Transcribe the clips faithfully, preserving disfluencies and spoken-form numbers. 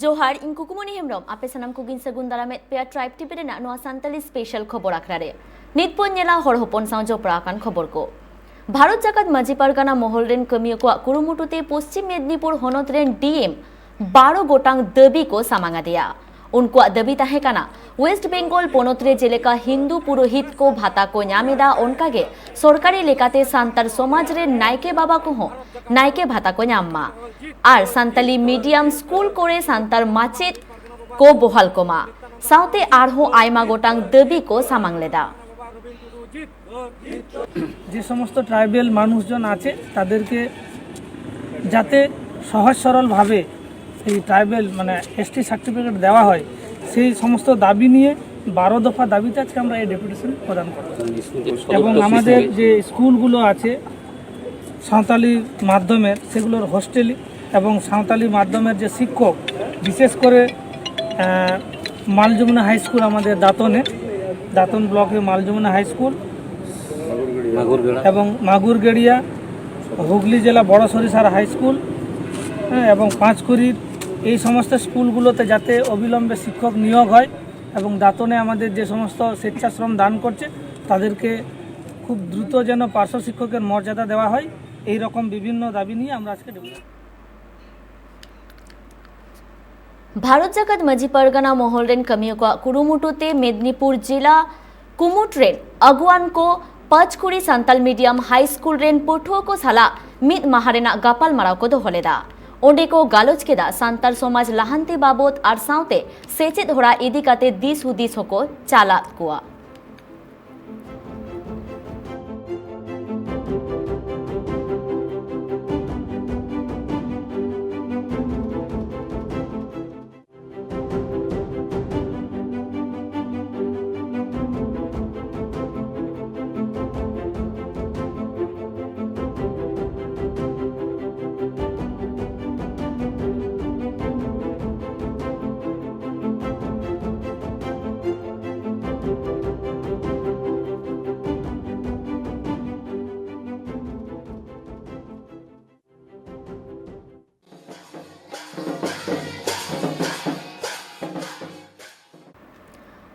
ᱡᱚᱦᱟᱨ, ᱤᱧ ᱠᱩᱠᱩᱢᱚᱱᱤ ᱦᱮᱢᱵᱨᱚᱢ᱾ ᱟᱯᱮ ᱥᱟᱱᱟᱢ ᱠᱚᱜᱮᱧ ᱥᱟᱹᱜᱩᱱ ᱫᱟᱨᱟᱢᱮᱫ ᱯᱮᱭᱟ ᱴᱨᱟᱭᱤᱵᱽ ᱴᱤᱵᱷᱤ ᱨᱮᱱᱟᱜ ᱱᱚᱣᱟ ᱥᱟᱱᱛᱟᱞᱤ ᱥᱯᱮᱥᱟᱞ ᱠᱷᱚᱵᱚᱨ ᱟᱠᱷᱲᱟ ᱨᱮ᱾ ᱱᱤᱛ ᱵᱚᱱ ᱧᱮᱞᱟ ᱦᱚᱲ ᱦᱚᱯᱚᱱ ᱥᱟᱶ ᱡᱚᱯᱲᱟᱣ ᱟᱠᱟᱱ ᱠᱷᱚᱵᱚᱨ ᱠᱚ᱾ ᱵᱷᱟᱨᱚᱛ ᱡᱟᱠᱟᱛ ᱢᱟᱹᱡᱷᱤ ᱯᱟᱨᱜᱟᱱᱟ ᱢᱚᱦᱚᱞ ᱨᱮᱱ ᱠᱟᱹᱢᱤᱭᱟᱹ ᱠᱚᱣᱟᱜ ᱠᱩᱨᱩᱢᱩᱴᱩ ᱛᱮ ᱯᱚᱥᱪᱤᱢ ᱢᱮᱫᱽᱱᱤᱯᱩᱨ ᱦᱚᱱᱚᱛ ᱨᱮᱱ ᱰᱤ ᱮᱢ ᱵᱟᱨᱚ ᱜᱚᱴᱟᱝ ᱫᱟᱹᱵᱤ ᱠᱚ ᱥᱟᱢᱟᱝ ᱟᱫᱮᱭᱟ᱾ ᱩᱱᱠᱩᱣᱟᱜ ᱫᱟᱹᱵᱤ ᱛᱟᱦᱮᱸ ᱠᱟᱱᱟ, ᱳᱭᱮᱥᱴ ᱵᱮᱝᱜᱚᱞ ᱯᱚᱱᱚᱛ ᱨᱮ ᱡᱮᱞᱮᱠᱟ ᱦᱤᱱᱫᱩ ᱯᱩᱨᱳᱦᱤᱛ ᱠᱚ ᱵᱷᱟᱛᱟ ᱠᱚ ᱧᱟᱢ ᱮᱫᱟ, ᱚᱱᱠᱟᱜᱮ ᱥᱚᱨᱠᱟᱨᱤ ᱞᱮᱠᱟᱛᱮ ᱥᱟᱱᱛᱟᱲ ᱥᱚᱢᱟᱡᱽ ᱨᱮᱱ ᱱᱟᱭᱠᱮ ᱵᱟᱵᱟ ᱠᱚᱦᱚᱸ ᱱᱟᱭᱠᱮ ᱵᱷᱟᱛᱟ ᱠᱚ ᱧᱟᱢ ᱢᱟ ᱟᱨ ᱥᱟᱱᱛᱟᱞᱤ ᱢᱤᱰᱤᱭᱟᱢ ᱥᱠᱩᱞ ᱠᱚᱨᱮ ᱥᱟᱱᱛᱟᱲ ᱢᱟᱪᱮᱫ ᱠᱚ ᱵᱚᱦᱟᱞ ᱠᱚᱢᱟ᱾ ᱥᱟᱶᱛᱮ ᱟᱨᱦᱚᱸ ᱟᱭᱢᱟ ᱜᱚᱴᱟᱝ ᱫᱟᱹᱵᱤ ᱠᱚ ᱥᱟᱢᱟᱝ ᱞᱮᱫᱟ᱾ যে সমস্ত ট্রাইবেল মানুষজন আছে, তাদেরকে যাতে সহজ সরলভাবে এই ট্রাইবেল মানে এসটি সার্টিফিকেট দেওয়া হয়, সেই সমস্ত দাবি নিয়ে বারো দফা দাবিতে আজকে আমরা এই ডেপুটেশন প্রদান করব। এবং আমাদের যে স্কুলগুলো আছে সাঁওতালি মাধ্যমের, সেগুলোর হোস্টেল এবং সাঁওতালি মাধ্যমের যে শিক্ষক, বিশেষ করে আহ, মালযমুনা হাই স্কুল আমাদের দাঁতনে, দাঁতন ব্লকে মালযমুনা হাই স্কুল এবং মাগুরগেড়িয়া, হুগলি জেলা বড় সরিষার হাই স্কুল, হ্যাঁ, এবং পাঁচকুড়ির এই সমস্ত স্কুলগুলোতে যাতে অবিলম্বে শিক্ষক নিয়োগ হয় এবং দাঁতনে আমাদের যে সমস্ত স্বেচ্ছাশ্রম দান করছে, তাদেরকে খুব দ্রুত যেন পার্শ্ব শিক্ষকের মর্যাদা দেওয়া হয়। এই রকম বিভিন্ন দাবি নিয়ে আমরা আজকে ডেপুটেশন। ᱵᱷᱟᱨᱚᱛ ᱡᱟᱠᱟᱛ ᱢᱟᱹᱡᱷᱤ ᱯᱟᱨᱜᱟᱱᱟ ᱢᱚᱦᱚᱞ ᱨᱮᱱ ᱠᱟᱹᱢᱤᱭᱟᱹ ᱠᱚᱣᱟᱜ ᱠᱩᱨᱩᱢᱩᱴᱩ ᱛᱮ ᱢᱮᱫᱽᱱᱤᱯᱩᱨ ᱡᱮᱞᱟ ᱠᱩᱢᱩᱴ ᱨᱮᱱ ᱟᱹᱜᱩᱣᱟᱱ ᱠᱚ ᱯᱟᱸᱪᱠᱩᱲᱤ ᱥᱟᱱᱛᱟᱞ ᱢᱤᱰᱤᱭᱟᱢ ᱦᱟᱭ ᱥᱠᱩᱞ ᱨᱮᱱ ᱯᱟᱹᱴᱷᱩᱣᱟᱹ ᱠᱚ ᱥᱟᱞᱟᱜ ᱢᱤᱫ ᱢᱟᱦᱟ ᱨᱮᱱᱟᱜ ᱜᱟᱯᱟᱞ ᱢᱟᱨᱟᱣ ᱠᱚ ᱫᱚᱦᱚ ᱞᱮᱫᱟ᱾ ᱚᱸᱰᱮ ᱠᱚ ᱜᱟᱞᱚᱪ ᱠᱮᱫᱟ ᱥᱟᱱᱛᱟᱲ ᱥᱚᱢᱟᱡᱽ ᱞᱟᱦᱟᱱᱛᱤ ᱵᱟᱵᱚᱛ ᱟᱨ ᱥᱟᱶᱛᱮ ᱥᱮᱪᱮᱫ ᱦᱚᱨᱟ ᱤᱫᱤ ᱠᱟᱛᱮ ᱫᱤᱥ ᱦᱩᱫᱤᱥ ᱦᱚᱸᱠᱚ ᱪᱟᱞᱟᱫ ᱠᱚᱣᱟ᱾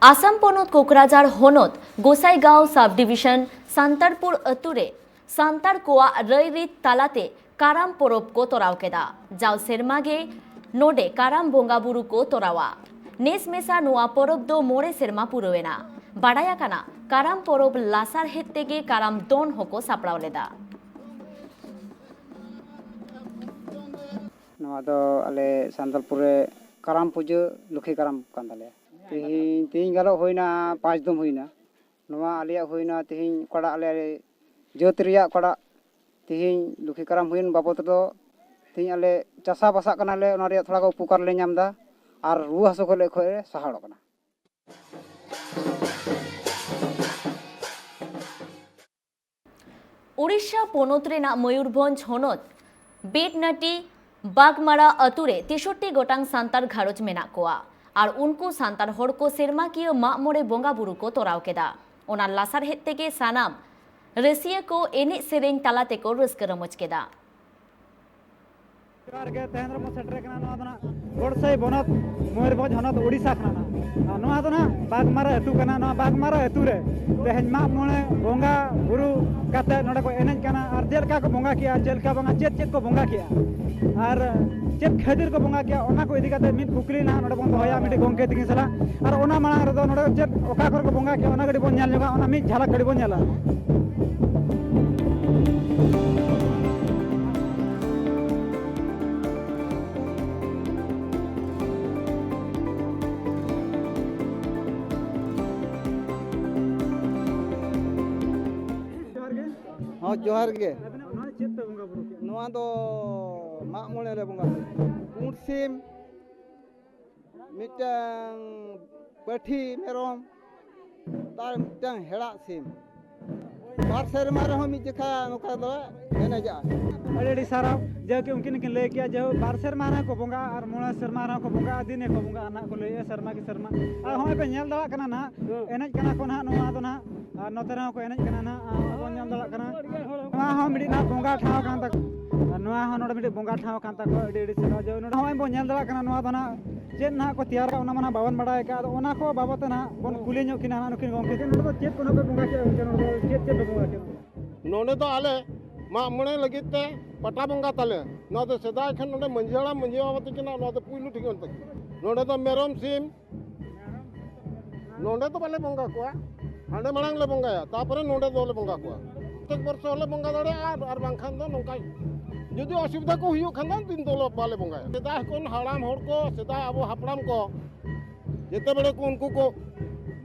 ᱟᱥᱟᱢ ᱯᱚᱱᱚᱛ ᱠᱳᱠᱨᱟᱡᱷᱟᱲ ᱦᱚᱱᱚᱛ ᱜᱳᱥᱟᱭᱜᱟᱸᱣ ᱥᱟᱵ ᱰᱤᱵᱤᱥᱚᱱ ᱥᱟᱱᱛᱟᱲᱯᱩᱨ ᱟᱹᱛᱩ ᱨᱮ ᱥᱟᱱᱛᱟᱲ ᱠᱚᱣᱟᱜ ᱨᱟᱹᱭᱨᱤᱛ ᱛᱟᱞᱟᱛᱮ ᱠᱟᱨᱟᱢ ᱯᱚᱨᱚᱵᱽ ᱠᱚ ᱛᱚᱨᱟᱣ ᱠᱮᱫᱟ᱾ ᱡᱟᱣ ᱥᱮᱨᱢᱟ ᱜᱮ ᱱᱚᱰᱮ ᱠᱟᱨᱟᱢ ᱵᱚᱸᱜᱟ ᱵᱩᱨᱩ ᱠᱚ ᱛᱚᱨᱟᱣᱟ᱾ ᱱᱮᱥ ᱢᱮᱥᱟ ᱱᱚᱣᱟ ᱯᱚᱨᱚᱵᱽ ᱫᱚ ᱢᱚᱬᱮ ᱥᱮᱨᱢᱟ ᱯᱩᱨᱟᱹᱣ ᱮᱱᱟ᱾ ᱵᱟᱰᱟᱭ ᱟᱠᱟᱱᱟ, ᱠᱟᱨᱟᱢ ᱯᱚᱨᱚᱵᱽ ᱞᱟᱥᱟᱲᱦᱮᱫ ᱛᱮᱜᱮ ᱠᱟᱨᱟᱢ ᱫᱚᱱ ᱦᱚᱸᱠᱚ ᱥᱟᱯᱲᱟᱣ ᱞᱮᱫᱟ᱾ ᱱᱚᱣᱟ ᱫᱚ ᱟᱞᱮ ᱥᱟᱱᱛᱟᱲᱯᱩᱨ ᱨᱮ ᱠᱟᱨᱟᱢ ᱯᱩᱡᱟᱹ, ᱞᱚᱠᱠᱷᱤ ᱠᱟᱨᱟᱢ ᱠᱟᱱ ᱛᱟᱞᱮᱭᱟ᱾ ᱛᱮᱦᱮᱧ, ᱛᱮᱦᱮᱧ ᱜᱟᱞᱚᱜ ᱦᱩᱭᱱᱟ, ᱯᱟᱸᱪ ᱫᱚᱢ ᱦᱩᱭᱱᱟ᱾ ᱱᱚᱣᱟ ᱟᱞᱮᱭᱟᱜ ᱦᱩᱭᱱᱟ ᱛᱮᱦᱮᱧ ᱚᱠᱟᱴᱟᱜ ᱟᱞᱮ ᱡᱟᱹᱛ ᱨᱮᱭᱟᱜ ᱚᱠᱟᱴᱟᱜ ᱛᱮᱦᱮᱧ ᱞᱚᱠᱠᱷᱤ ᱠᱟᱨᱟᱢ ᱦᱩᱭᱮᱱ ᱵᱟᱵᱚᱫ ᱨᱮᱫᱚ, ᱛᱮᱦᱮᱧ ᱟᱞᱮ ᱪᱟᱥᱟ ᱵᱟᱥᱟᱜ ᱠᱟᱱᱟᱞᱮ, ᱚᱱᱟ ᱨᱮᱭᱟᱜ ᱛᱷᱚᱲᱟ ᱜᱟᱱ ᱩᱯᱚᱠᱟᱨ ᱞᱮ ᱧᱟᱢ ᱮᱫᱟ ᱟᱨ ᱨᱩᱣᱟᱹ ᱦᱟᱹᱥᱩ ᱠᱷᱚᱱ ᱞᱮ, ᱠᱷᱚᱱ ᱞᱮ ᱥᱟᱦᱟᱲᱚᱜ ᱠᱟᱱᱟ᱾ ᱳᱰᱤᱥᱟ ᱯᱚᱱᱚᱛ ᱨᱮᱱᱟᱜ ᱢᱚᱭᱩᱨᱵᱷᱚᱸᱡᱽ ᱦᱚᱱᱚᱛ ᱵᱮᱴᱱᱟᱴᱤ ᱵᱟᱜᱽᱢᱟᱨᱟ ᱟᱹᱛᱩ ᱨᱮ ᱛᱮᱥᱚᱴᱴᱤ ᱜᱚᱴᱟᱝ ᱥᱟᱱᱛᱟᱲ ᱜᱷᱟᱨᱚᱸᱡᱽ ᱢᱮᱱᱟᱜ ᱠᱚᱣᱟ ᱟᱨ ᱩᱱᱠᱩ ᱥᱟᱱᱛᱟᱲ ᱦᱚᱲ ᱠᱚ ᱥᱮᱨᱢᱟᱠᱤᱭᱟᱹ ᱢᱟᱜ ᱢᱚᱬᱮ ᱵᱚᱸᱜᱟ ᱵᱩᱨᱩ ᱠᱚ ᱛᱚᱨᱟᱣ ᱠᱮᱫᱟ᱾ ᱚᱱᱟ ᱞᱟᱥᱟᱲᱦᱮᱫ ᱛᱮᱜᱮ ᱥᱟᱱᱟᱢ ᱨᱟᱹᱥᱤᱭᱟᱹ ᱠᱚ ᱮᱱᱮᱡ ᱥᱮᱨᱮᱧ ᱛᱟᱞᱟ ᱛᱮᱠᱚ ᱨᱟᱹᱥᱠᱟᱹ ᱨᱚᱢᱚᱡᱽ ᱠᱮᱫᱟ᱾ ᱡᱚᱦᱟᱨ ᱜᱮ, ᱛᱮᱦᱮᱧ ᱨᱮᱵᱚᱱ ᱥᱮᱴᱮᱨ ᱠᱟᱱᱟ ᱱᱚᱣᱟ ᱫᱚ ᱱᱟᱜ ᱜᱚᱲᱥᱟᱹᱭ ᱵᱚᱱᱚᱛ, ᱢᱚᱭᱩᱨᱵᱷᱚᱸᱡᱽ ᱦᱚᱱᱚᱛ, ᱳᱰᱤᱥᱟ ᱠᱷᱚᱱᱟᱜ ᱱᱟᱜ᱾ ᱟᱨ ᱱᱚᱣᱟ ᱫᱚ ᱱᱟᱜ ᱵᱟᱜᱽᱢᱟᱨᱟ ᱟᱹᱛᱩ ᱠᱟᱱᱟ᱾ ᱱᱚᱣᱟ ᱵᱟᱜᱽᱢᱟᱨᱟ ᱟᱹᱛᱩ ᱨᱮ ᱛᱮᱦᱮᱧ ᱢᱟᱜ ᱢᱚᱬᱮ ᱵᱚᱸᱜᱟ ᱵᱩᱨᱩ ᱠᱟᱛᱮ ᱱᱚᱰᱮ ᱠᱚ ᱮᱱᱮᱡ ᱠᱟᱱᱟ᱾ ᱟᱨ ᱪᱮᱫ ᱞᱮᱠᱟ ᱠᱚ ᱵᱚᱸᱜᱟ ᱠᱮᱜᱼᱟ, ᱪᱮᱫ ᱞᱮᱠᱟ ᱵᱟᱝᱟ, ᱪᱮᱫ ᱪᱮᱫ ᱠᱚ ᱵᱚᱸᱜᱟ ᱠᱮᱜᱼᱟ ᱟᱨ ᱪᱮᱫ ᱠᱷᱟᱹᱛᱤᱨ ᱠᱚ ᱵᱚᱸᱜᱟ ᱠᱮᱜᱼᱟ, ᱚᱱᱟ ᱠᱚ ᱤᱫᱤ ᱠᱟᱛᱮ ᱢᱤᱫ ᱠᱩᱠᱞᱤ ᱱᱟᱜ ᱱᱚᱰᱮ ᱵᱚᱱ ᱫᱚᱦᱚᱭᱟ ᱢᱤᱫᱴᱤᱡ ᱜᱚᱢᱠᱮ ᱛᱤᱠᱤᱱ ᱥᱟᱞᱟᱜ᱾ ᱟᱨ ᱚᱱᱟ ᱢᱟᱲᱟᱝ ᱨᱮᱫᱚ ᱱᱚᱰᱮ ᱪᱮᱫ, ᱚᱠᱟ ᱠᱚᱨᱮ ᱠᱚ ᱵᱚᱸᱜᱟ ᱠᱮᱜᱼᱟ, ᱚᱱᱟ ᱠᱟᱹᱴᱤᱡ ᱵᱚᱱ ᱧᱮᱞ ᱧᱚᱜᱟ, ᱚᱱᱟ ᱢᱤᱫ ᱡᱷᱟᱞᱟᱠ ᱠᱟᱹᱴᱤᱡ ᱵᱚᱱ ᱧᱮᱞᱟ᱾ ᱡᱚᱦᱟᱨ ᱜᱮ᱾ ᱦᱚᱸ, ᱡᱚᱦᱟᱨ ᱜᱮ᱾ ᱟᱵᱤᱱᱟᱜ ᱱᱚᱣᱟ ᱪᱮᱫ ᱯᱮ ᱵᱚᱸᱜᱟ ᱵᱩᱨᱩ ᱠᱮᱜᱼᱟ? ᱱᱚᱣᱟ ᱫᱚ ᱢᱟᱜ ᱢᱚᱬᱮ ᱞᱮ ᱵᱚᱸᱜᱟ ᱵᱩᱨᱩ᱾ ᱯᱩᱸᱰ ᱥᱤᱢ, ᱢᱤᱫᱴᱟᱝ ᱯᱟᱹᱴᱷᱤ ᱢᱮᱨᱚᱢ, ᱟᱨ ᱢᱤᱫᱴᱟᱝ ᱦᱮᱲᱟᱜ ᱥᱤᱢ᱾ ᱵᱟᱨ ᱥᱮᱨᱢᱟ ᱨᱮᱦᱚᱸ ᱢᱤᱫ ᱡᱚᱠᱷᱟ ᱱᱚᱝᱠᱟ ᱫᱚ ᱮᱱᱮᱡᱚᱜᱼᱟ᱾ ᱟᱹᱰᱤ ᱟᱹᱰᱤ ᱥᱟᱨᱦᱟᱣ᱾ ᱡᱟᱭᱦᱳᱠ, ᱩᱱᱠᱤᱱ ᱠᱤᱱ ᱞᱟᱹᱭ ᱠᱮᱜᱼᱟ ᱡᱮ ᱵᱟᱨ ᱥᱮᱨᱢᱟ ᱨᱮᱦᱚᱸ ᱠᱚ ᱵᱚᱸᱜᱟᱜᱼᱟ ᱟᱨ ᱢᱚᱬᱮ ᱥᱮᱨᱢᱟ ᱨᱮᱦᱚᱸ ᱠᱚ ᱵᱚᱸᱜᱟᱜᱼᱟ, ᱫᱤᱱ ᱜᱮᱠᱚ ᱵᱚᱸᱜᱟᱜᱼᱟ ᱱᱟᱦᱟᱜ ᱠᱚ ᱞᱟᱹᱭᱮᱜᱼᱟ, ᱥᱮᱨᱢᱟ ᱠᱤ ᱥᱮᱨᱢᱟ᱾ ᱟᱨ ᱦᱚᱸᱜᱼᱚᱭ ᱯᱮ ᱧᱮᱞ ᱫᱟᱲᱮᱭᱟᱜ ᱠᱟᱱᱟ ᱱᱟᱦᱟᱜ, ᱦᱮᱸ᱾ ᱮᱱᱮᱡ ᱠᱟᱱᱟ ᱠᱚ ᱱᱟᱦᱟᱜ ᱱᱚᱣᱟ ᱫᱚ ᱱᱟᱦᱟᱜ, ᱟᱨ ᱱᱚᱛᱮ ᱨᱮᱦᱚᱸ ᱠᱚ ᱮᱱᱮᱡ ᱠᱟᱱᱟ ᱱᱟᱦᱟᱜ, ᱟᱨ ᱵᱚᱱ ᱧᱮᱞ ᱫᱟᱲᱮᱭᱟᱜ ᱠᱟᱱᱟ᱾ ᱱᱚᱣᱟ ᱦᱚᱸ ᱢᱤᱫᱴᱤᱡ ᱱᱟᱦᱟᱜ ᱵᱚᱸᱜᱟ ᱴᱷᱟᱶ ᱠᱟᱱ ᱛᱟᱠᱚ᱾ ᱱᱚᱣᱟ ᱦᱚᱸ ᱱᱚᱰᱮ ᱢᱤᱫᱴᱤᱡ ᱵᱚᱸᱜᱟ ᱴᱷᱟᱶ ᱠᱟᱱ ᱛᱟᱠᱚᱣᱟ, ᱟᱹᱰᱤ ᱟᱹᱰᱤ ᱥᱟᱨᱦᱟᱣ᱾ ᱡᱮ ᱱᱚᱰᱮ ᱦᱚᱸᱜᱼᱚᱭ ᱵᱚᱱ ᱧᱮᱞ ᱫᱟᱲᱮᱭᱟᱜ ᱠᱟᱱᱟ, ᱱᱚᱣᱟ ᱫᱚ ᱱᱟᱦᱟᱜ ᱪᱮᱫ ᱱᱟᱦᱟᱜ ᱠᱚ ᱛᱮᱭᱟᱨᱟ, ᱚᱱᱟ ᱢᱟ ᱱᱟᱦᱟᱜ ᱵᱟᱵᱚᱱ ᱵᱟᱲᱟᱭ ᱟᱠᱟᱫ᱾ ᱟᱫᱚ ᱚᱱᱟ ᱠᱚ ᱵᱟᱵᱚᱛ ᱛᱮ ᱱᱟᱦᱟᱜ ᱵᱚᱱ ᱠᱩᱞᱤ ᱧᱚᱜ ᱠᱤᱱᱟ ᱱᱟᱦᱟᱜ ᱱᱩᱠᱤᱱ ᱜᱚᱢᱠᱮ, ᱡᱮ ᱱᱚᱰᱮ ᱫᱚ ᱪᱮᱫ ᱠᱚ ᱱᱟᱦᱟᱜ ᱯᱮ ᱵᱚᱸᱜᱟ ᱠᱮᱫᱟ ᱜᱚᱢᱠᱮ? ᱱᱚᱰᱮ ᱫᱚ ᱪᱮᱫ ᱪᱮᱫ ᱯᱮ ᱵᱚᱸᱜᱟ ᱠᱮᱫᱟ? ᱱᱚᱰᱮ ᱫᱚ ᱟᱞᱮ ᱢᱟᱜ ᱢᱚᱬᱮ ᱞᱟᱹᱜᱤᱫ ᱛᱮ ᱯᱟᱴᱟ ᱵᱚᱸᱜᱟ ᱛᱟᱞᱮ᱾ ᱱᱚᱣᱟ ᱫᱚ ᱥᱮᱫᱟᱭ ᱠᱷᱚᱱ ᱱᱚᱰᱮ ᱢᱟᱹᱡᱷᱤ ᱦᱟᱲᱟᱢ ᱢᱟᱹᱡᱷᱤ ᱵᱟᱵᱟ ᱛᱟᱹᱠᱤᱱᱟᱜ ᱱᱚᱣᱟ ᱫᱚ ᱯᱩᱭᱞᱩ ᱴᱷᱤᱠᱟᱹᱱ ᱛᱟᱹᱠᱤᱱ᱾ ᱱᱚᱰᱮ ᱫᱚ ᱢᱮᱨᱚᱢ ᱥᱤᱢ ᱱᱚᱰᱮ ᱫᱚ ᱵᱟᱞᱮ ᱵᱚᱸᱜᱟ ᱠᱚᱣᱟ, ᱦᱟᱸᱰᱮ ᱢᱟᱲᱟᱝ ᱞᱮ ᱵᱚᱸᱜᱟᱭᱟ, ᱛᱟᱯᱚᱨᱮ ᱱᱚᱰᱮ ᱫᱚᱞᱮ ᱵᱚᱸᱜᱟ ᱠᱚᱣᱟ᱾ ᱯᱨᱚᱛᱮᱠ ᱵᱚᱨᱥᱚ ᱦᱚᱸᱞᱮ ᱵᱚᱸᱜᱟ ᱫᱟᱲᱮᱭᱟᱜᱼᱟ, ᱟᱨ, ᱟᱨ ᱵᱟᱝᱠᱷᱟᱱ ᱫᱚ ᱱᱚᱝᱠᱟ ᱡᱩᱫᱤ ᱚᱥᱩᱵᱤᱫᱷᱟ ᱠᱚ ᱦᱩᱭᱩᱜ ᱠᱷᱟᱱ ᱫᱚ ᱫᱤᱱ ᱫᱚᱞᱮ ᱵᱟᱞᱮ ᱵᱚᱸᱜᱟᱭᱟ᱾ ᱥᱮᱫᱟᱭ ᱠᱷᱚᱱ ᱦᱟᱲᱟᱢ ᱦᱚᱲ ᱠᱚ, ᱥᱮᱫᱟᱭ ᱟᱵᱚ ᱦᱟᱯᱲᱟᱢ ᱠᱚ ᱡᱮᱛᱮ ᱵᱮᱲᱮ ᱠᱚ ᱩᱱᱠᱩ ᱠᱚ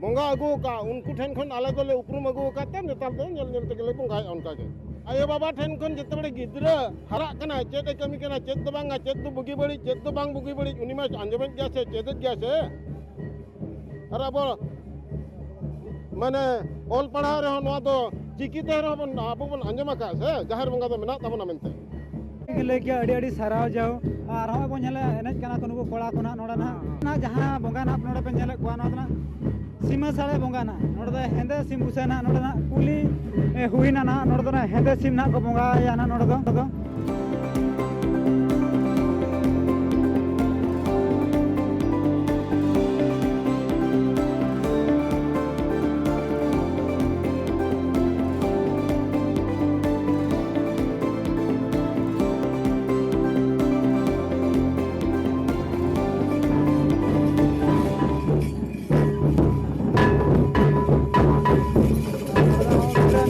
ᱵᱚᱸᱜᱟ ᱟᱹᱜᱩ ᱟᱠᱟᱫ, ᱩᱱᱠᱩ ᱴᱷᱮᱱ ᱠᱷᱚᱱ ᱟᱞᱮ ᱫᱚᱞᱮ ᱩᱯᱨᱩᱢ ᱟᱹᱜᱩ ᱟᱠᱟᱫ ᱛᱮ ᱱᱮᱛᱟᱨ ᱫᱚ ᱧᱮᱞ ᱧᱮᱞ ᱛᱮᱜᱮ ᱞᱮ ᱵᱚᱸᱜᱟᱭᱮᱫᱼᱟ᱾ ᱚᱱᱠᱟ ᱜᱮ ᱟᱭᱳ ᱵᱟᱵᱟ ᱴᱷᱮᱱ ᱠᱷᱚᱱ ᱡᱮᱛᱮ ᱵᱮᱲᱮ ᱜᱤᱫᱽᱨᱟᱹ ᱦᱟᱨᱟᱜ ᱠᱟᱱᱟᱭ, ᱪᱮᱫ ᱮ ᱠᱟᱹᱢᱤ ᱠᱟᱱᱟ, ᱪᱮᱫ ᱫᱚ ᱵᱟᱝᱟ, ᱪᱮᱫ ᱫᱚ ᱵᱩᱜᱤ ᱵᱟᱹᱲᱤᱡ, ᱪᱮᱫ ᱫᱚ ᱵᱟᱝ ᱵᱩᱜᱤ ᱵᱟᱹᱲᱤᱡ, ᱩᱱᱤ ᱢᱟ ᱟᱸᱡᱚᱢᱮᱫ ᱜᱮᱭᱟ ᱥᱮ ᱪᱮᱫᱮᱫ ᱜᱮᱭᱟ ᱥᱮ᱾ ᱟᱨ ᱟᱵᱚ ᱢᱟᱱᱮ ᱚᱞ ᱯᱟᱲᱦᱟᱣ ᱨᱮᱦᱚᱸ ᱱᱚᱣᱟ ᱫᱚ ᱪᱤᱠᱤ ᱛᱮ ᱨᱮᱦᱚᱸ ᱵᱚᱱ, ᱟᱵᱚ ᱵᱚᱱ ᱟᱸᱡᱚᱢ ᱟᱠᱟᱫ ᱥᱮ ᱡᱟᱦᱮᱨ ᱵᱚᱸᱜᱟ ᱫᱚ ᱢᱮᱱᱟᱜ ᱛᱟᱵᱚᱱᱟ ᱢᱮᱱᱛᱮ᱾ ᱞᱟᱹᱭ ᱠᱮᱭᱟ, ᱟᱹᱰᱤ ᱟᱹᱰᱤ ᱥᱟᱨᱦᱟᱣ ᱡᱟᱣ᱾ ᱟᱨ ᱦᱚᱸᱜᱼᱚᱭ ᱵᱚᱱ ᱧᱮᱞᱮᱫ, ᱮᱱᱮᱡ ᱠᱟᱱᱟ ᱠᱚ ᱱᱩᱠᱩ ᱠᱚᱲᱟ ᱠᱚ ᱱᱟᱦᱟᱜ ᱱᱚᱰᱮ ᱱᱟᱦᱟᱜ᱾ ᱱᱟᱦᱟᱜ ᱡᱟᱦᱟᱸ ᱵᱚᱸᱜᱟ ᱱᱟᱦᱟᱜ ᱱᱚᱰᱮ ᱯᱮ ᱧᱮᱞᱮᱫ ᱠᱚᱣᱟ, ᱱᱚᱣᱟ ᱫᱚ ᱱᱟᱦᱟᱜ ᱥᱤᱢᱟᱹ ᱥᱟᱲᱮ ᱵᱚᱸᱜᱟ ᱱᱟᱦᱟᱜ᱾ ᱱᱚᱰᱮ ᱫᱚ ᱦᱮᱸᱫᱮ ᱥᱤᱢ ᱵᱩᱥᱟᱹᱜ ᱱᱟᱦᱟᱜ ᱱᱚᱰᱮ ᱱᱟᱦᱟᱜ ᱠᱩᱞᱤ, ᱮ, ᱦᱩᱭᱱᱟ ᱱᱟᱦᱟᱜ᱾ ᱱᱚᱰᱮ ᱫᱚ ᱱᱟᱦᱟᱜ ᱦᱮᱸᱫᱮ ᱥᱤᱢ ᱱᱟᱦᱟᱜ ᱠᱚ ᱵᱚᱸᱜᱟᱭᱟ ᱱᱟᱦᱟᱜ ᱱᱚᱰᱮ ᱫᱚ᱾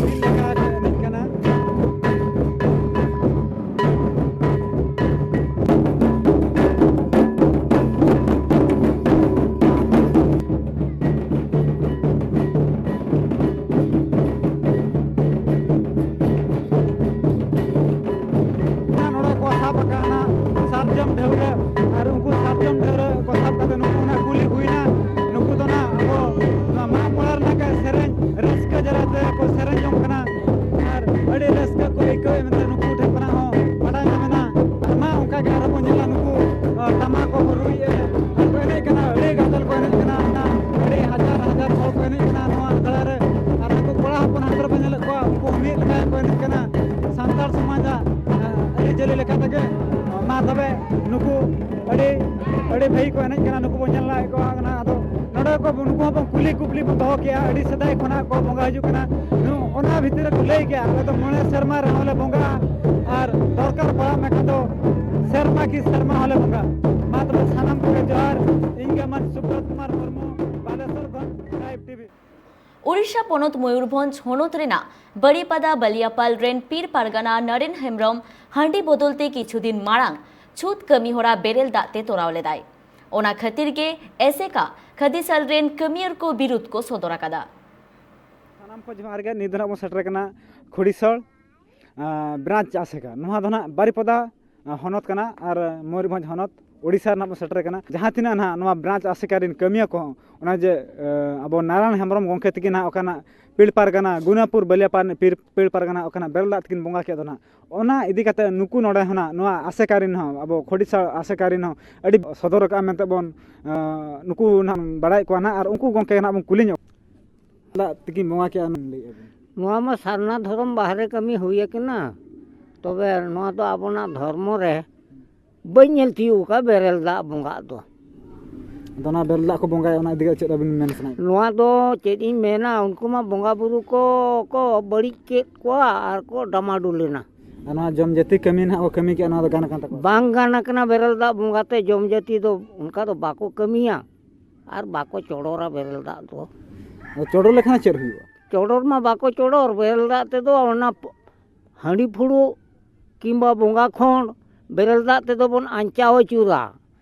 ᱢᱤᱫ ᱞᱮᱠᱟ ᱠᱚ ᱮᱱᱮᱡ ᱠᱟᱱᱟ᱾ ᱠᱚ ᱟᱹᱰᱤ ᱟᱹᱰᱤ ᱵᱷᱟᱹᱜᱤ ᱠᱚ ᱮᱱᱮᱡ ᱠᱟᱱᱟ, ᱱᱩᱠᱩ ᱵᱚᱱ ᱧᱮᱞ ᱞᱟᱜ ᱠᱚᱣᱟ ᱠᱟᱱᱟ᱾ ᱟᱫᱚ ᱱᱚᱰᱮ ᱠᱚ ᱱᱩᱠᱩ ᱦᱚᱸ ᱵᱚᱱ ᱠᱩᱞᱤ ᱠᱩᱯᱞᱤ ᱵᱚᱱ ᱫᱚᱦᱚ ᱠᱮᱜᱼᱟ, ᱟᱹᱰᱤ ᱥᱮᱫᱟᱭ ᱠᱷᱚᱱᱟᱜ ᱠᱚ ᱵᱚᱸᱜᱟ ᱦᱤᱡᱩᱜ ᱠᱟᱱᱟ᱾ ᱱᱩ- ᱚᱱᱟ ᱵᱷᱤᱛᱤᱨ ᱨᱮᱠᱚ ᱞᱟᱹᱭ ᱠᱮᱜᱼᱟ, ᱟᱞᱮ ᱫᱚ ᱢᱚᱬᱮ ᱥᱮᱨᱢᱟ ᱨᱮᱦᱚᱸ ᱞᱮ ᱵᱚᱸᱜᱟᱜᱼᱟ ᱟᱨ ᱫᱚᱨᱠᱟᱨ ᱯᱟᱲᱟᱜ ᱢᱮᱠᱷᱟᱱ ᱫᱚ ᱥᱮᱨᱢᱟ ᱠᱤ ᱥᱮᱨᱢᱟ ᱦᱚᱸᱞᱮ ᱵᱚᱸᱜᱟᱜᱼᱟ᱾ ᱢᱟ ᱛᱚᱵᱮ ᱥᱟᱱᱟᱢ ᱠᱚᱜᱮ ᱡᱚᱦᱟᱨ, ᱤᱧ ᱜᱮ ᱢᱟᱹᱱ ᱥᱩᱵᱨᱚᱛ ᱠᱩᱢᱟᱨ ᱢᱩᱨᱢᱩ, ᱵᱟᱞᱮᱥᱚᱨ ᱠᱷᱚᱱ ᱞᱟᱭᱤᱵᱷ ᱴᱤᱵᱷᱤ᱾ ᱳᱰᱤᱥᱟ ᱯᱚᱱᱚᱛ ᱢᱚᱭᱩᱨᱵᱷᱚᱸᱡᱽ ᱦᱚᱱᱚᱛ ᱨᱮᱱᱟᱜ ᱵᱟᱨᱤᱯᱟᱫᱟ ᱵᱟᱞᱤᱭᱟᱯᱟᱞ ᱨᱮᱱ ᱯᱤᱲ ᱯᱟᱨᱜᱟᱱᱟ ᱱᱟᱨᱮᱱ ᱦᱮᱢᱵᱽᱨᱚᱢ ᱦᱟᱺᱰᱤ ᱵᱚᱫᱚᱞ ᱛᱮ ᱠᱤᱪᱷᱩ ᱫᱤᱱ ᱢᱟᱲᱟᱝ ᱪᱷᱩᱛ ᱠᱟᱹᱢᱤ ᱦᱚᱨᱟ ᱵᱮᱨᱮᱞ ᱫᱟᱜ ᱛᱮ ᱛᱚᱨᱟᱣ ᱞᱮᱫᱟᱭ᱾ ᱚᱱᱟ ᱠᱷᱟᱹᱛᱤᱨ ᱜᱮ ᱮᱥᱮᱠᱟ ᱠᱷᱟᱫᱤᱥᱟᱞ ᱨᱮᱱ ᱠᱟᱹᱢᱤᱭᱟᱹᱨ ᱠᱚ ᱵᱤᱨᱩᱫᱷ ᱠᱚ ᱥᱚᱫᱚᱨ ᱟᱠᱟᱫᱟ᱾ ᱥᱟᱱᱟᱢ ᱠᱚ ᱡᱚᱦᱟᱨ ᱜᱮ᱾ ᱱᱤᱛ ᱫᱚ ᱱᱟᱜ ᱵᱚᱱ ᱥᱮᱴᱮᱨ ᱠᱟᱱᱟ ᱠᱷᱚᱲᱤᱥᱚᱲ ᱵᱨᱟᱧᱪ ᱟᱥᱮᱠᱟ᱾ ᱱᱚᱣᱟ ᱫᱚ ᱱᱟᱜ ᱵᱟᱨᱤᱯᱟᱫᱟ ᱦᱚᱱᱚᱛ ᱠᱟᱱᱟ ᱟᱨ ᱢᱚᱭᱩᱨᱵᱷᱚᱸᱡᱽ ᱦᱚᱱᱚᱛ ᱳᱰᱤᱥᱟ ᱨᱮᱱᱟᱜ ᱵᱚᱱ ᱥᱮᱴᱮᱨ ᱠᱟᱱᱟ᱾ ᱡᱟᱦᱟᱸ ᱛᱤᱱᱟᱹᱜ ᱱᱟᱦᱟᱜ ᱱᱚᱣᱟ ᱵᱨᱟᱧᱪ ᱟᱥᱮᱠᱟ ᱨᱮᱱ ᱠᱟᱹᱢᱤᱭᱟᱹ ᱠᱚᱦᱚᱸ ᱚᱱᱟ ᱡᱮ ᱟᱵᱚ ᱱᱟᱨᱟᱭᱚᱱ ᱦᱮᱢᱵᱨᱚᱢ ᱜᱚᱢᱠᱮ ᱛᱤᱠᱤᱱ ᱱᱟᱦᱟᱜ ᱚᱠᱟᱱᱟᱜ ᱯᱤᱲ ᱯᱟᱨᱜᱟᱱᱟ ᱜᱩᱱᱟᱯᱩᱨ ᱵᱟᱹᱞᱤᱭᱟᱯᱟᱲ ᱯᱤᱲ ᱯᱤᱲ ᱯᱟᱨᱜᱟᱱᱟ ᱚᱠᱟᱱᱟᱜ ᱵᱮᱨᱮᱞ ᱫᱟᱜ ᱛᱮᱠᱤᱱ ᱵᱚᱸᱜᱟ ᱠᱮᱫ ᱫᱚ ᱱᱟᱦᱟᱜ, ᱚᱱᱟ ᱤᱫᱤ ᱠᱟᱛᱮ ᱱᱩᱠᱩ ᱱᱚᱰᱮ ᱦᱚᱸ ᱱᱟᱦᱟᱜ ᱱᱚᱣᱟ ᱟᱥᱮᱠᱟ ᱨᱮᱱ ᱦᱚᱸ ᱟᱵᱚ ᱠᱷᱚᱰᱤᱥᱟ ᱟᱥᱮᱠᱟ ᱨᱮᱱ ᱦᱚᱸ ᱟᱹᱰᱤ ᱥᱚᱫᱚᱨ ᱟᱠᱟᱫᱼᱟ ᱢᱮᱱᱛᱮ ᱵᱚᱱ ᱱᱩᱠᱩ ᱱᱟᱦᱟᱜ ᱵᱟᱲᱟᱭᱮᱫ ᱠᱚᱣᱟ ᱱᱟᱦᱟᱜ ᱟᱨ ᱩᱱᱠᱩ ᱜᱚᱢᱠᱮ ᱱᱟᱦᱟᱜ ᱵᱚᱱ ᱠᱩᱞᱤ ᱧᱚᱜ ᱫᱟᱜ ᱛᱮᱠᱤᱱ ᱵᱚᱸᱜᱟ ᱠᱮᱜᱼᱟ ᱞᱟᱹᱭᱮᱫᱼᱟ ᱵᱤᱱ᱾ ᱱᱚᱣᱟ ᱢᱟ ᱥᱟᱨᱱᱟ ᱫᱷᱚᱨᱚᱢ ᱵᱟᱦᱨᱮ ᱠᱟᱹᱢᱤ ᱦᱩᱭ ᱟᱠᱟᱱᱟ᱾ ᱛᱚᱵᱮ ᱱᱚᱣᱟ ᱫᱚ ᱟᱵᱚᱱᱟᱜ ᱫᱷᱚᱨᱢᱚ ᱨᱮ ᱵᱟᱹᱧ ᱧᱮᱞ ᱛᱤᱭᱳᱜ ᱟᱠᱟᱫ ᱵᱮᱨᱮᱞ ᱫᱟᱜ ᱵᱚᱸᱜᱟᱜ ᱫᱚ᱾ ᱟᱫᱚ ᱚᱱᱟ ᱵᱮᱨᱮᱞ ᱫᱟᱜ ᱠᱚ ᱵᱚᱸᱜᱟᱭᱟ, ᱚᱱᱟ ᱤᱫᱤ ᱠᱟᱛᱮ ᱪᱮᱫ ᱟᱹᱵᱤᱱ ᱢᱮᱱ ᱥᱟᱱᱟᱭᱮᱫ ᱵᱤᱱᱟ? ᱱᱚᱣᱟ ᱫᱚ ᱪᱮᱫ ᱤᱧ ᱢᱮᱱᱟ, ᱩᱱᱠᱩ ᱢᱟ ᱵᱚᱸᱜᱟ ᱵᱩᱨᱩ ᱠᱚ ᱠᱚ ᱵᱟᱹᱲᱤᱡ ᱠᱮᱫ ᱠᱚᱣᱟ ᱟᱨ ᱠᱚ ᱰᱟᱢᱟᱰᱩᱞ ᱮᱱᱟ᱾ ᱟᱨ ᱱᱚᱣᱟ ᱡᱚᱢ ᱡᱟᱹᱛᱤ ᱠᱟᱹᱢᱤ ᱱᱟᱦᱟᱜ ᱠᱚ ᱠᱟᱹᱢᱤ ᱠᱮᱜᱼᱟ, ᱱᱚᱣᱟ ᱫᱚ ᱜᱟᱱ ᱟᱠᱟᱱ ᱛᱟᱠᱚᱣᱟ? ᱵᱟᱝ ᱜᱟᱱ ᱟᱠᱟᱱᱟ ᱵᱮᱨᱮᱞ ᱫᱟᱜ ᱵᱚᱸᱜᱟ ᱛᱮ᱾ ᱡᱚᱢ ᱡᱟᱹᱛᱤ ᱫᱚ ᱚᱱᱠᱟ ᱫᱚ ᱵᱟᱠᱚ ᱠᱟᱹᱢᱤᱭᱟ ᱟᱨ ᱵᱟᱠᱚ ᱪᱚᱰᱚᱨᱟ ᱵᱮᱨᱮᱞ ᱫᱟᱜ ᱫᱚ᱾ ᱟᱫᱚ ᱪᱚᱰᱚᱨ ᱞᱮᱠᱷᱟᱱ ᱪᱮᱫ ᱦᱩᱭᱩᱜᱼᱟ? ᱪᱚᱰᱚᱨ ᱢᱟ ᱵᱟᱠᱚ ᱪᱚᱰᱚᱨ, ᱵᱮᱨᱮᱞ ᱫᱟᱜ ᱛᱮᱫᱚ ᱚᱱᱟ ᱯ- ᱦᱟᱺᱰᱤ ᱯᱷᱩᱲᱩᱜ ᱠᱤᱝᱵᱟ ᱵᱚᱸᱜᱟ ᱠᱷᱚᱸᱰ ᱵᱮᱨᱮᱞ ᱫᱟᱜ ᱛᱮᱫᱚ ᱵᱚᱱ ᱟᱧᱪᱟᱣ ᱟᱹᱪᱩᱨᱟ᱾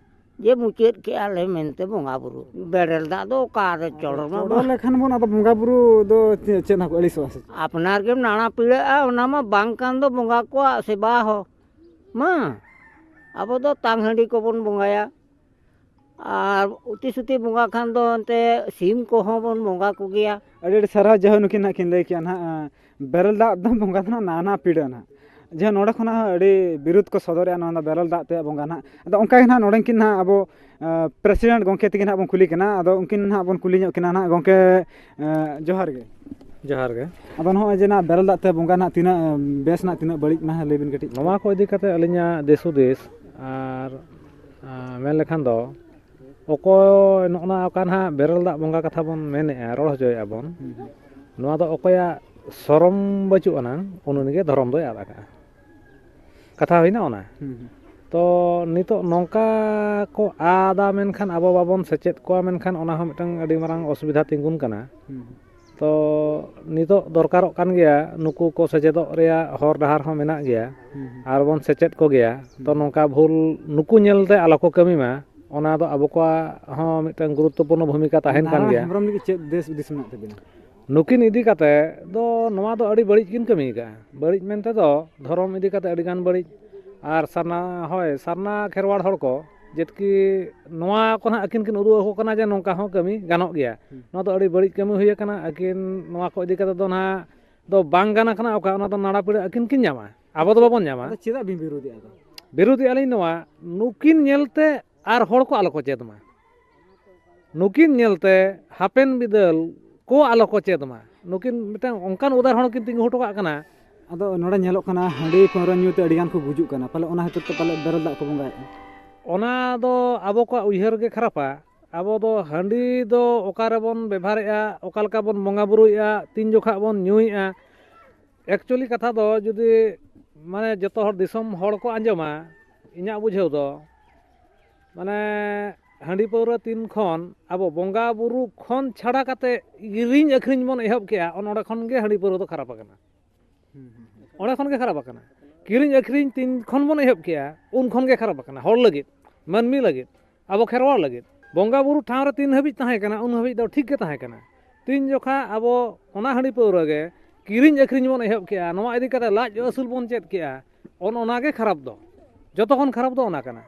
ᱡᱮ ᱢᱩᱪᱟᱹᱫ ᱠᱮᱜᱼᱟ ᱞᱮ ᱢᱮᱱᱛᱮ ᱵᱚᱸᱜᱟ ᱵᱩᱨᱩ᱾ ᱵᱮᱨᱮᱞ ᱫᱟᱜ ᱫᱚ ᱚᱠᱟᱨᱮ ᱪᱚᱰᱚᱨ ᱢᱟ ᱪᱚᱰᱚᱨ ᱵᱟᱝ᱾ ᱞᱮᱠᱷᱟᱱ ᱵᱚᱱ ᱟᱫᱚ ᱵᱚᱸᱜᱟ ᱵᱩᱨᱩ ᱫᱚ ᱪᱮᱫ ᱪᱮᱫ ᱱᱟᱦᱟᱜ ᱠᱚ ᱟᱹᱲᱤᱥᱚᱜᱼᱟ ᱥᱮ ᱪᱮᱫ? ᱟᱯᱱᱟᱨ ᱜᱮᱢ ᱱᱟᱲᱟ ᱯᱤᱲᱟᱹᱜᱼᱟ, ᱚᱱᱟ ᱢᱟ ᱵᱟᱝ ᱠᱟᱱ ᱫᱚ ᱵᱚᱸᱜᱟ ᱠᱚᱣᱟᱜ ᱥᱮᱵᱟ ᱦᱚᱸ᱾ ᱢᱟ ᱟᱵᱚ ᱫᱚ ᱛᱟᱝ ᱦᱟᱺᱰᱤ ᱠᱚᱵᱚᱱ ᱵᱚᱸᱜᱟᱭᱟ᱾ ᱟᱨ ᱩᱛᱤ ᱥᱩᱛᱤ ᱵᱚᱸᱜᱟ ᱠᱷᱟᱱ ᱫᱚ ᱮᱱᱛᱮ ᱥᱤᱢ ᱠᱚᱦᱚᱸ ᱵᱚᱱ ᱵᱚᱸᱜᱟ ᱠᱚᱜᱮᱭᱟ᱾ ᱟᱹᱰᱤ ᱟᱹᱰᱤ ᱥᱟᱨᱦᱟᱣ᱾ ᱡᱟᱭᱦᱳᱠ, ᱱᱩᱠᱤᱱ ᱱᱟᱦᱟᱜ ᱠᱤᱱ ᱞᱟᱹᱭ ᱠᱮᱜᱼᱟ ᱱᱟᱦᱟᱜ, ᱵᱮᱨᱮᱞ ᱫᱟᱜ ᱫᱚ ᱵᱚᱸᱜᱟ ᱫᱚ ᱱᱟᱦᱟᱜ ᱱᱟᱱᱟ ᱯᱤᱲᱟᱹ ᱱᱟᱦᱟᱜ᱾ ᱡᱟᱦᱟᱸ ᱱᱚᱰᱮ ᱠᱷᱚᱱᱟᱜ ᱦᱚᱸ ᱟᱹᱰᱤ ᱵᱤᱨᱳᱫᱷ ᱠᱚ ᱥᱚᱫᱚᱨᱮᱜᱼᱟ ᱱᱚᱣᱟ ᱫᱚ ᱵᱮᱨᱮᱞ ᱫᱟᱜ ᱛᱮ ᱵᱚᱸᱜᱟ ᱱᱟᱦᱟᱜ᱾ ᱟᱫᱚ ᱚᱱᱠᱟ ᱜᱮ ᱱᱟᱦᱟᱜ ᱱᱚᱰᱮᱱ ᱠᱤᱱ ᱱᱟᱦᱟᱜ ᱟᱵᱚ ᱯᱨᱮᱥᱤᱰᱮᱱᱴ ᱜᱚᱢᱠᱮ ᱛᱤᱠᱤᱱ ᱱᱟᱦᱟᱜ ᱵᱚᱱ ᱠᱩᱞᱤ ᱠᱤᱱᱟ᱾ ᱟᱫᱚ ᱩᱱᱠᱤᱱ ᱱᱟᱦᱟᱜ ᱵᱚᱱ ᱠᱩᱞᱤ ᱧᱚᱜ ᱠᱤᱱᱟ ᱱᱟᱦᱟᱜ᱾ ᱜᱚᱢᱠᱮ, ᱡᱚᱦᱟᱨ ᱜᱮ᱾ ᱡᱚᱦᱟᱨ ᱜᱮ᱾ ᱟᱫᱚ ᱱᱚᱜᱼᱚᱭ ᱡᱮ ᱱᱟᱦᱟᱜ ᱵᱮᱨᱮᱞ ᱫᱟᱜ ᱛᱮ ᱵᱚᱸᱜᱟ ᱱᱟᱦᱟᱜ ᱛᱤᱱᱟᱹᱜ ᱵᱮᱥ ᱱᱟᱦᱟᱜ ᱛᱤᱱᱟᱹᱜ ᱵᱟᱹᱲᱤᱡ ᱱᱟᱦᱟᱜ ᱞᱟᱹᱭ ᱵᱤᱱ ᱠᱟᱹᱴᱤᱡ᱾ ᱱᱚᱣᱟ ᱠᱚ ᱤᱫᱤ ᱠᱟᱛᱮ ᱟᱹᱞᱤᱧᱟᱜ ᱫᱤᱥ ᱦᱩᱫᱤᱥ, ᱟᱨ ᱟᱸ, ᱢᱮᱱ ᱞᱮᱠᱷᱟᱱ ᱫᱚ ᱚᱠᱚᱭ ᱱᱚᱜᱼᱚ ᱱᱟ ᱚᱠᱟ ᱱᱟᱦᱟᱜ ᱵᱮᱨᱮᱞ ᱫᱟᱜ ᱵᱚᱸᱜᱟ ᱠᱟᱛᱷᱟ ᱵᱚᱱ ᱢᱮᱱᱮᱫᱼᱟ, ᱨᱚᱲ ᱦᱚᱪᱚᱭᱮᱫᱼᱟ ᱵᱚᱱ, ᱦᱩᱸ, ᱦᱩᱸ᱾ ᱱᱚᱣᱟ ᱫᱚ ᱚᱠᱚᱭᱟᱜ ᱥᱚᱨᱚᱢ ᱵᱟᱹᱪᱩᱜ ᱟᱱᱟᱝ, ᱩᱱᱤ ᱜᱮ ᱫᱷᱚᱨᱚᱢ ᱫᱚᱭ ᱟᱫ ᱟᱠᱟᱫᱼᱟ᱾ ᱠᱟᱛᱷᱟ ᱦᱩᱭᱱᱟ ᱚᱱᱟ᱾ ᱦᱩᱸ, ᱦᱩᱸ᱾ ᱛᱚ ᱱᱤᱛᱚᱜ ᱱᱚᱝᱠᱟ ᱠᱚ ᱟᱫᱟ, ᱢᱮᱱᱠᱷᱟᱱ ᱟᱵᱚ ᱵᱟᱵᱚᱱ ᱥᱮᱪᱮᱫ ᱠᱚᱣᱟ, ᱢᱮᱱᱠᱷᱟᱱ ᱚᱱᱟ ᱦᱚᱸ ᱢᱤᱫᱴᱟᱝ ᱟᱹᱰᱤ ᱢᱟᱨᱟᱝ ᱚᱥᱩᱵᱤᱫᱷᱟ ᱛᱤᱸᱜᱩᱱ ᱠᱟᱱᱟ᱾ ᱦᱩᱸ, ᱦᱩᱸ᱾ ᱛᱚ ᱱᱤᱛᱚᱜ ᱫᱚᱨᱠᱟᱨᱚᱜ ᱠᱟᱱ ᱜᱮᱭᱟ, ᱱᱩᱠᱩ ᱠᱚ ᱥᱮᱪᱮᱫᱚᱜ ᱨᱮᱭᱟᱜ ᱦᱚᱨ ᱰᱟᱦᱟᱨ ᱦᱚᱸ ᱢᱮᱱᱟᱜ ᱜᱮᱭᱟ, ᱦᱩᱸ, ᱦᱩᱸ᱾ ᱟᱨ ᱵᱚᱱ ᱥᱮᱪᱮᱫ ᱠᱚᱜᱮᱭᱟ᱾ ᱛᱚ ᱦᱩᱸ᱾ ᱱᱚᱝᱠᱟ ᱵᱷᱩᱞ ᱱᱩᱠᱩ ᱧᱮᱞᱛᱮ ᱟᱞᱚ ᱠᱚ ᱠᱟᱹᱢᱤ ᱢᱟ, ᱚᱱᱟ ᱫᱚ ᱟᱵᱚ ᱠᱚᱣᱟᱜ ᱦᱚᱸ ᱢᱤᱫᱴᱟᱝ ᱜᱩᱨᱩᱛᱛᱚᱯᱩᱨᱱᱚ ᱵᱷᱩᱢᱤᱠᱟ ᱛᱟᱦᱮᱱ ᱠᱟᱱ ᱱᱟᱨᱟᱭᱚᱱ ᱜᱮᱭᱟ᱾ ᱦᱮᱢᱵᱨᱚᱢ ᱞᱟᱹᱜᱤᱫ ᱪᱮᱫ ᱫᱮᱥ ᱦᱩᱫᱤᱥ ᱢᱮᱱᱟᱜ ᱛᱟᱵᱤᱱᱟ? ᱱᱩᱠᱤᱱ ᱤᱫᱤ ᱠᱟᱛᱮ ᱫᱚ ᱱᱚᱣᱟ ᱫᱚ ᱟᱹᱰᱤ ᱵᱟᱹᱲᱤᱡ ᱠᱤᱱ ᱠᱟᱹᱢᱤ ᱟᱠᱟᱫᱼᱟ᱾ ᱵᱟᱹᱲᱤᱡ ᱢᱮᱱᱛᱮ ᱫᱚ ᱫᱷᱚᱨᱚᱢ ᱤᱫᱤ ᱠᱟᱛᱮ ᱟᱹᱰᱤ ᱜᱟᱱ ᱵᱟᱹᱲᱤᱡ, ᱟᱨ ᱥᱟᱨᱱᱟ, ᱦᱳᱭ, ᱥᱟᱨᱱᱟ ᱠᱷᱮᱨᱣᱟᱲ ᱦᱚᱲ ᱠᱚ ᱡᱮᱫᱠᱤ ᱱᱚᱣᱟ ᱠᱚ ᱱᱟᱦᱟᱜ ᱟᱹᱠᱤᱱ ᱠᱤᱱ ᱩᱫᱩᱜ ᱟᱠᱚ ᱠᱟᱱᱟ ᱡᱮ ᱱᱚᱝᱠᱟ ᱦᱚᱸ ᱠᱟᱹᱢᱤ ᱜᱟᱱᱚᱜ ᱜᱮᱭᱟ᱾ ᱦᱩᱸ᱾ ᱱᱚᱣᱟ ᱫᱚ ᱟᱹᱰᱤ ᱵᱟᱹᱲᱤᱡ ᱠᱟᱹᱢᱤ ᱦᱩᱭ ᱟᱠᱟᱱᱟ᱾ ᱟᱹᱠᱤᱱ ᱱᱚᱣᱟ ᱠᱚ ᱤᱫᱤ ᱠᱟᱛᱮ ᱫᱚ ᱱᱟᱦᱟᱜ ᱫᱚ ᱵᱟᱝ ᱜᱟᱱ ᱟᱠᱟᱱᱟ, ᱚᱠᱟ ᱚᱱᱟ ᱫᱚ ᱱᱟᱲᱟ ᱯᱤᱲᱟᱹ ᱟᱹᱠᱤᱱ ᱠᱤᱱ ᱧᱟᱢᱟ, ᱟᱵᱚ ᱫᱚ ᱵᱟᱵᱚᱱ ᱧᱟᱢᱟ᱾ ᱟᱫᱚ ᱪᱮᱫᱟᱜ ᱵᱤᱱ ᱵᱤᱨᱳᱫᱮᱜᱼᱟ ᱟᱫᱚ? ᱵᱤᱨᱳᱫᱮᱜᱼᱟ ᱞᱤᱧ ᱱᱚᱣᱟ, ᱱᱩᱠᱤᱱ ᱧᱮᱞᱛᱮ ᱟᱨ ᱦᱚᱲ ᱠᱚ ᱟᱞᱚ ᱠᱚ ᱪᱮᱫ ᱢᱟ᱾ ᱱᱩᱠᱤᱱ ᱧᱮᱞᱛᱮ ᱦᱟᱯᱮᱱ ᱵᱤᱫᱟᱹᱞ ᱠᱚ ᱟᱞᱚ ᱠᱚ ᱪᱮᱫ ᱢᱟ᱾ ᱱᱩᱠᱤᱱ ᱢᱤᱫᱴᱟᱝ ᱚᱱᱠᱟᱱ ᱩᱫᱟᱦᱚᱨᱚᱱ ᱠᱤᱱ ᱛᱤᱸᱜᱩ ᱦᱚᱴᱚ ᱠᱟᱜ ᱠᱟᱱᱟ᱾ ᱟᱫᱚ ᱱᱚᱰᱮ ᱧᱮᱞᱚᱜ ᱠᱟᱱᱟ, ᱦᱟᱺᱰᱤ ᱯᱟᱹᱣᱨᱟᱹ ᱧᱩ ᱛᱮ ᱟᱹᱰᱤ ᱜᱟᱱ ᱠᱚ ᱜᱩᱡᱩᱜ ᱠᱟᱱᱟ, ᱯᱟᱞᱮ ᱚᱱᱟ ᱠᱷᱟᱹᱛᱤᱨ ᱛᱮ ᱯᱟᱞᱮ ᱵᱮᱨᱮᱞ ᱫᱟᱜ ᱠᱚ ᱵᱚᱸᱜᱟᱭᱮᱫᱼᱟ᱾ ᱚᱱᱟ ᱫᱚ ᱟᱵᱚ ᱠᱚᱣᱟᱜ ᱩᱭᱦᱟᱹᱨ ᱜᱮ ᱠᱷᱟᱨᱟᱯᱟ᱾ ᱟᱵᱚ ᱫᱚ ᱦᱟᱺᱰᱤ ᱫᱚ ᱚᱠᱟ ᱨᱮᱵᱚᱱ ᱵᱮᱵᱷᱟᱨᱮᱜᱼᱟ, ᱚᱠᱟ ᱞᱮᱠᱟ ᱵᱚᱱ ᱵᱚᱸᱜᱟ ᱵᱩᱨᱩᱭᱮᱫᱼᱟ, ᱛᱤᱱ ᱡᱚᱠᱷᱟᱜ ᱵᱚᱱ ᱧᱩᱭᱮᱫᱼᱟ, actually ᱠᱟᱛᱷᱟ ᱫᱚ ᱡᱩᱫᱤ ᱢᱟᱱᱮ ᱡᱚᱛᱚ ᱦᱚᱲ ᱫᱤᱥᱚᱢ ᱦᱚᱲ ᱠᱚ ᱟᱸᱡᱚᱢᱟ, ᱤᱧᱟᱹᱜ ᱵᱩᱡᱷᱟᱹᱣ ᱫᱚ ᱢᱟᱱᱮ ᱦᱟᱺᱰᱤ ᱯᱟᱹᱣᱨᱟᱹ ᱛᱤᱱ ᱠᱷᱚᱱ ᱟᱵᱚ ᱵᱚᱸᱜᱟ ᱵᱩᱨᱩ ᱠᱷᱚᱱ ᱪᱷᱟᱲᱟ ᱠᱟᱛᱮ ᱠᱤᱨᱤᱧ ᱟᱹᱠᱷᱨᱤᱧ ᱵᱚᱱ ᱮᱦᱚᱵ ᱠᱮᱜᱼᱟ, ᱚᱱ ᱚᱸᱰᱮ ᱠᱷᱚᱱ ᱜᱮ ᱦᱟᱺᱰᱤ ᱯᱟᱹᱣᱨᱟᱹ ᱫᱚ ᱠᱷᱟᱨᱟᱯ ᱟᱠᱟᱱᱟ᱾ ᱦᱩᱸ, ᱦᱩᱸ, ᱦᱩᱸ᱾ ᱚᱸᱰᱮ ᱠᱷᱚᱱ ᱜᱮ ᱠᱷᱟᱨᱟᱯ ᱟᱠᱟᱱᱟ᱾ ᱠᱤᱨᱤᱧ ᱟᱹᱠᱷᱨᱤᱧ ᱛᱤᱱ ᱠᱷᱚᱱ ᱵᱚᱱ ᱮᱦᱚᱵ ᱠᱮᱜᱼᱟ, ᱩᱱ ᱠᱷᱚᱱ ᱜᱮ ᱠᱷᱟᱨᱟᱯ ᱟᱠᱟᱱᱟ᱾ ᱦᱚᱲ ᱞᱟᱹᱜᱤᱫ, ᱢᱟᱹᱱᱢᱤ ᱞᱟᱹᱜᱤᱫ, ᱟᱵᱚ ᱠᱷᱮᱨᱣᱟᱲ ᱞᱟᱹᱜᱤᱫ ᱵᱚᱸᱜᱟ ᱵᱩᱨᱩ ᱴᱷᱟᱶ ᱨᱮ ᱛᱤᱱ ᱦᱟᱹᱵᱤᱡ ᱛᱟᱦᱮᱸ ᱠᱟᱱᱟ, ᱩᱱ ᱦᱟᱹᱵᱤᱡ ᱫᱚ ᱴᱷᱤᱠ ᱜᱮ ᱛᱟᱦᱮᱸ ᱠᱟᱱᱟ᱾ ᱛᱤᱱ ᱡᱚᱠᱷᱟ ᱟᱵᱚ ᱚᱱᱟ ᱦᱟᱺᱰᱤ ᱯᱟᱹᱣᱨᱟᱹ ᱜᱮ ᱠᱤᱨᱤᱧ ᱟᱹᱠᱷᱨᱤᱧ ᱵᱚᱱ ᱮᱦᱚᱵ ᱠᱮᱜᱼᱟ, ᱱᱚᱣᱟ ᱤᱫᱤ ᱠᱟᱛᱮ ᱞᱟᱡ ᱟᱹᱥᱩᱞ ᱵᱚᱱ ᱪᱮᱫ ᱠᱮᱜᱼᱟ, ᱚᱱ ᱚᱱᱟ ᱜᱮ ᱠᱷᱟᱨᱟᱯ ᱫᱚ, ᱡᱚᱛᱚ ᱠᱷᱚᱱ ᱠᱷᱟᱨᱟᱯ ᱫᱚ ᱚᱱᱟ ᱠᱟᱱᱟ᱾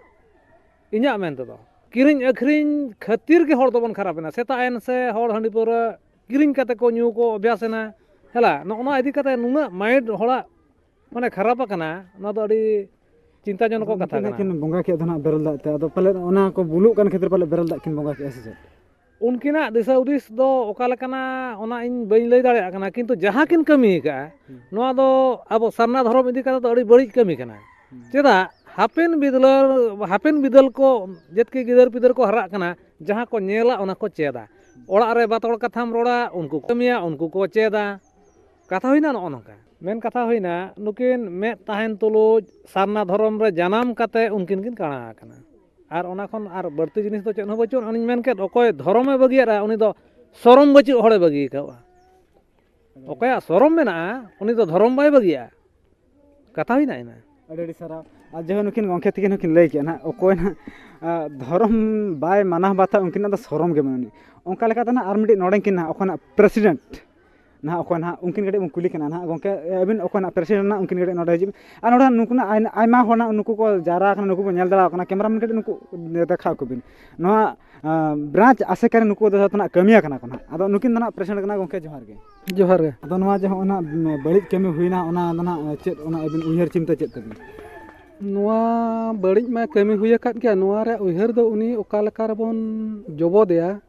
ᱤᱧᱟᱹᱜ ᱢᱮᱱ ᱛᱮᱫᱚ ᱠᱤᱨᱤᱧ ᱟᱹᱠᱷᱨᱤᱧ ᱠᱷᱟᱹᱛᱤᱨ ᱜᱮ ᱦᱚᱲ ᱫᱚᱵᱚᱱ ᱠᱷᱟᱨᱟᱯ ᱮᱱᱟ᱾ ᱥᱮᱛᱟᱜ ᱮᱱ ᱥᱮ ᱦᱚᱲ ᱦᱟᱺᱰᱤ ᱯᱟᱹᱣᱨᱟᱹ ᱠᱤᱨᱤᱧ ᱠᱟᱛᱮ ᱠᱚ ᱧᱩ ᱠᱚ ᱚᱵᱷᱭᱟᱥ ᱮᱱᱟ᱾ ᱦᱮᱞᱟ, ᱱᱚᱜᱼᱚ ᱱᱚᱣᱟ ᱤᱫᱤ ᱠᱟᱛᱮ ᱱᱩᱱᱟᱹᱜ mind ᱦᱚᱲᱟᱜ ᱢᱟᱱᱮ ᱠᱷᱟᱨᱟᱯ ᱟᱠᱟᱱᱟ, ᱱᱚᱣᱟ ᱫᱚ ᱟᱹᱰᱤ ᱪᱤᱱᱛᱟᱹᱡᱚᱱᱚᱠ ᱠᱟᱛᱷᱟ ᱩᱱᱠᱤᱱ ᱠᱟᱱᱟ᱾ ᱠᱤᱱ ᱵᱚᱸᱜᱟ ᱠᱮᱫ ᱫᱚ ᱱᱟᱜ ᱵᱮᱨᱮᱞ ᱫᱟᱜ ᱛᱮ, ᱟᱫᱚ ᱯᱟᱞᱮᱫ ᱚᱱᱟ ᱠᱚ ᱵᱩᱞᱩᱜ ᱠᱟᱱ ᱠᱷᱟᱹᱛᱤᱨ ᱯᱟᱞᱮᱫ ᱵᱮᱨᱮᱞ ᱫᱟᱜ ᱠᱤᱱ ᱵᱚᱸᱜᱟ ᱠᱮᱫᱼᱟ ᱥᱮ ᱪᱮᱫ? ᱩᱱᱠᱤᱱᱟᱜ ᱫᱤᱥᱟᱹ ᱦᱩᱫᱤᱥ ᱫᱚ ᱚᱠᱟ ᱞᱮᱠᱟᱱᱟ, ᱚᱱᱟ ᱤᱧ ᱵᱟᱹᱧ ᱞᱟᱹᱭ ᱫᱟᱲᱮᱭᱟᱜ ᱠᱟᱱᱟ, ᱠᱤᱱᱛᱩ ᱡᱟᱦᱟᱸ ᱠᱤᱱ ᱠᱟᱹᱢᱤ ᱟᱠᱟᱫᱼᱟ, ᱦᱩᱸ᱾ ᱱᱚᱣᱟ ᱫᱚ ᱟᱵᱚ ᱥᱟᱨᱱᱟ ᱫᱷᱚᱨᱚᱢ ᱤᱫᱤ ᱠᱟᱛᱮ ᱫᱚ ᱟᱹᱰᱤ ᱵᱟᱹᱲᱤᱡ ᱠᱟᱹᱢᱤ ᱠᱟᱱᱟ᱾ ᱦᱩᱸ᱾ ᱪᱮᱫᱟᱜ? ᱦᱟᱯᱮᱱ ᱵᱤᱫᱟᱹᱞ ᱦᱟᱯᱮᱱ ᱵᱤᱫᱟᱹᱞ ᱠᱚ ᱡᱮᱛᱠᱮ ᱜᱤᱫᱟᱹᱨ ᱯᱤᱫᱟᱹᱨ ᱠᱚ ᱦᱟᱨᱟᱜ ᱠᱟᱱᱟ, ᱡᱟᱦᱟᱸ ᱠᱚ ᱧᱮᱞᱟ ᱚᱱᱟ ᱠᱚ ᱪᱮᱫᱟ᱾ ᱚᱲᱟᱜ ᱨᱮ ᱵᱟᱛᱚᱲ ᱠᱟᱛᱷᱟᱢ ᱨᱚᱲᱟ, ᱩᱱᱠᱩ ᱠᱚ ᱠᱟᱹᱢᱤᱭᱟ, ᱩᱱᱠᱩ ᱠᱚ ᱪᱮᱫᱟ᱾ ᱠᱟᱛᱷᱟ ᱦᱩᱭᱱᱟ ᱱᱚᱜᱼᱚ ᱱᱚᱝᱠᱟ᱾ ᱢᱮᱱ ᱠᱟᱛᱷᱟ ᱦᱩᱭᱱᱟ, ᱱᱩᱠᱤᱱ ᱢᱮᱫ ᱛᱟᱦᱮᱱ ᱛᱩᱞᱩᱡ ᱥᱟᱨᱱᱟ ᱫᱷᱚᱨᱚᱢ ᱨᱮ ᱡᱟᱱᱟᱢ ᱠᱟᱛᱮ ᱩᱱᱠᱤᱱ ᱠᱤᱱ ᱠᱟᱬᱟ ᱟᱠᱟᱱᱟ᱾ ᱟᱨ ᱚᱱᱟ ᱠᱷᱚᱱ ᱟᱨ ᱵᱟᱹᱲᱛᱤ ᱡᱤᱱᱤᱥ ᱫᱚ ᱪᱮᱫ ᱦᱚᱸ ᱵᱟᱹᱪᱩᱜ᱾ ᱚᱱᱮᱧ ᱢᱮᱱ ᱠᱮᱫ, ᱚᱠᱚᱭ ᱫᱷᱚᱨᱚᱢᱮ ᱵᱟᱹᱜᱤᱭᱟᱫᱼᱟ, ᱩᱱᱤ ᱫᱚ ᱥᱚᱨᱚᱢ ᱵᱟᱹᱪᱩᱜ ᱦᱚᱲᱮ ᱵᱟᱹᱜᱤ ᱟᱠᱟᱫᱼᱟ᱾ ᱚᱠᱚᱭᱟᱜ ᱥᱚᱨᱚᱢ ᱢᱮᱱᱟᱜᱼᱟ, ᱩᱱᱤ ᱫᱚ ᱫᱷᱚᱨᱚᱢ ᱵᱟᱭ ᱵᱟᱹᱜᱤᱭᱟ᱾ ᱠᱟᱛᱷᱟ ᱦᱩᱭᱱᱟ ᱤᱱᱟᱹ᱾ ᱟᱹᱰᱤ ᱟᱹᱰᱤ ᱥᱟᱨᱦᱟᱣ᱾ ᱟᱨ ᱡᱟᱦᱟᱸ ᱱᱩᱠᱤᱱ ᱜᱚᱢᱠᱮ ᱛᱟᱹᱠᱤᱱ ᱦᱚᱸᱠᱤᱱ ᱞᱟᱹᱭ ᱠᱮᱜᱼᱟ ᱱᱟᱦᱟᱜ, ᱚᱠᱚᱭ ᱱᱟᱦᱟᱜ, ᱟ, ᱫᱷᱚᱨᱚᱢ ᱵᱟᱭ ᱢᱟᱱᱟᱣ ᱵᱟᱛᱟᱣᱟ, ᱩᱱᱠᱤᱱᱟᱜ ᱫᱚ ᱥᱚᱨᱚᱢ ᱜᱮ ᱵᱟᱹᱱᱩᱜ ᱟᱹᱱᱤᱡ᱾ ᱚᱱᱠᱟ ᱞᱮᱠᱟᱛᱮ ᱱᱟᱦᱟᱜ ᱟᱨ ᱢᱤᱫᱴᱤᱡ ᱱᱚᱰᱮᱱ ᱠᱤᱱ ᱱᱟᱦᱟᱜ, ᱚᱠᱚᱭ ᱱᱟᱦᱟᱜ ᱯᱨᱮᱥᱤᱰᱮᱱᱴ ᱱᱟᱦᱟᱜ, ᱚᱠᱚᱭ ᱱᱟᱦᱟᱜ, ᱩᱱᱠᱤᱱ ᱠᱟᱹᱴᱤᱡ ᱵᱚᱱ ᱠᱩᱞᱤ ᱠᱤᱱᱟ ᱱᱟᱦᱟᱜ᱾ ᱜᱚᱢᱠᱮ, ᱟᱹᱵᱤᱱ ᱚᱠᱚᱭ ᱱᱟᱦᱟᱜ ᱯᱨᱮᱥᱤᱰᱮᱱᱴ ᱱᱟᱦᱟᱜ, ᱩᱱᱠᱤᱱ ᱠᱟᱹᱴᱤᱡ ᱱᱚᱰᱮ ᱦᱤᱡᱩᱜ ᱵᱤᱱ᱾ ᱟᱨ ᱱᱚᱰᱮ ᱱᱩᱠᱩ ᱱᱟᱦᱟᱜ ᱟᱭ-, ᱟᱭᱢᱟ ᱦᱚᱲ ᱱᱟᱦᱟᱜ ᱱᱩᱠᱩ ᱠᱚ ᱡᱟᱣᱨᱟ ᱟᱠᱟᱱᱟ, ᱱᱩᱠᱩ ᱠᱚ ᱧᱮᱞ ᱫᱟᱲᱮᱭᱟᱜ ᱠᱟᱱᱟ, ᱠᱮᱢᱮᱨᱟ ᱢᱮᱱ ᱠᱟᱹᱴᱤᱡ ᱱᱩᱠᱩ ᱫᱮᱠᱷᱟᱣ ᱠᱚᱵᱤᱱ᱾ ᱱᱚᱣᱟ, ᱟ, ᱵᱨᱟᱧᱪ ᱟᱥᱮᱠᱟ ᱨᱮ ᱱᱩᱠᱩ ᱫᱚ ᱡᱚᱛᱚ ᱱᱟᱦᱟᱜ ᱠᱟᱹᱢᱤᱭᱟ ᱠᱟᱱᱟ ᱠᱚ ᱱᱟᱦᱟᱜ᱾ ᱟᱫᱚ ᱱᱩᱠᱤᱱ ᱫᱚ ᱱᱟᱦᱟᱜ ᱯᱨᱮᱥᱤᱰᱮᱱᱴ ᱠᱟᱱᱟ᱾ ᱜᱚᱢᱠᱮ, ᱡᱚᱦᱟᱨ ᱜᱮ᱾ ᱡᱚᱦᱟᱨ ᱜᱮ᱾ ᱟᱫᱚ ᱱᱚᱣᱟ ᱡᱮ ᱦᱚᱸᱜᱼᱚᱭ ᱱᱟᱦᱟᱜ ᱵᱟᱹᱲᱤᱡ ᱠᱟᱹᱢᱤ ᱦᱩᱭᱱᱟ, ᱚᱱᱟ ᱫᱚ ᱱᱟᱦᱟᱜ ᱪᱮᱫ, ᱚᱱᱟ ᱟᱹᱵᱤᱱ ᱩᱭᱦᱟᱹᱨ ᱪᱤᱱᱛᱟᱹ ᱪᱮᱫ ᱛᱟᱹᱵᱤᱱ? ᱱᱚᱣᱟ ᱵᱟᱹᱲᱤᱡ ᱢᱟ ᱠᱟᱹᱢᱤ ᱦᱩᱭ ᱟᱠᱟᱫ ᱜᱮᱭᱟ, ᱱᱚᱣᱟ ᱨᱮᱭᱟᱜ ᱩᱭᱦᱟᱹᱨ ᱫᱚ ᱩᱱᱤ ᱚᱠᱟ ᱞᱮᱠᱟ ᱨᱮᱵᱚᱱ ᱡᱚᱵᱚᱫᱮᱭᱟ,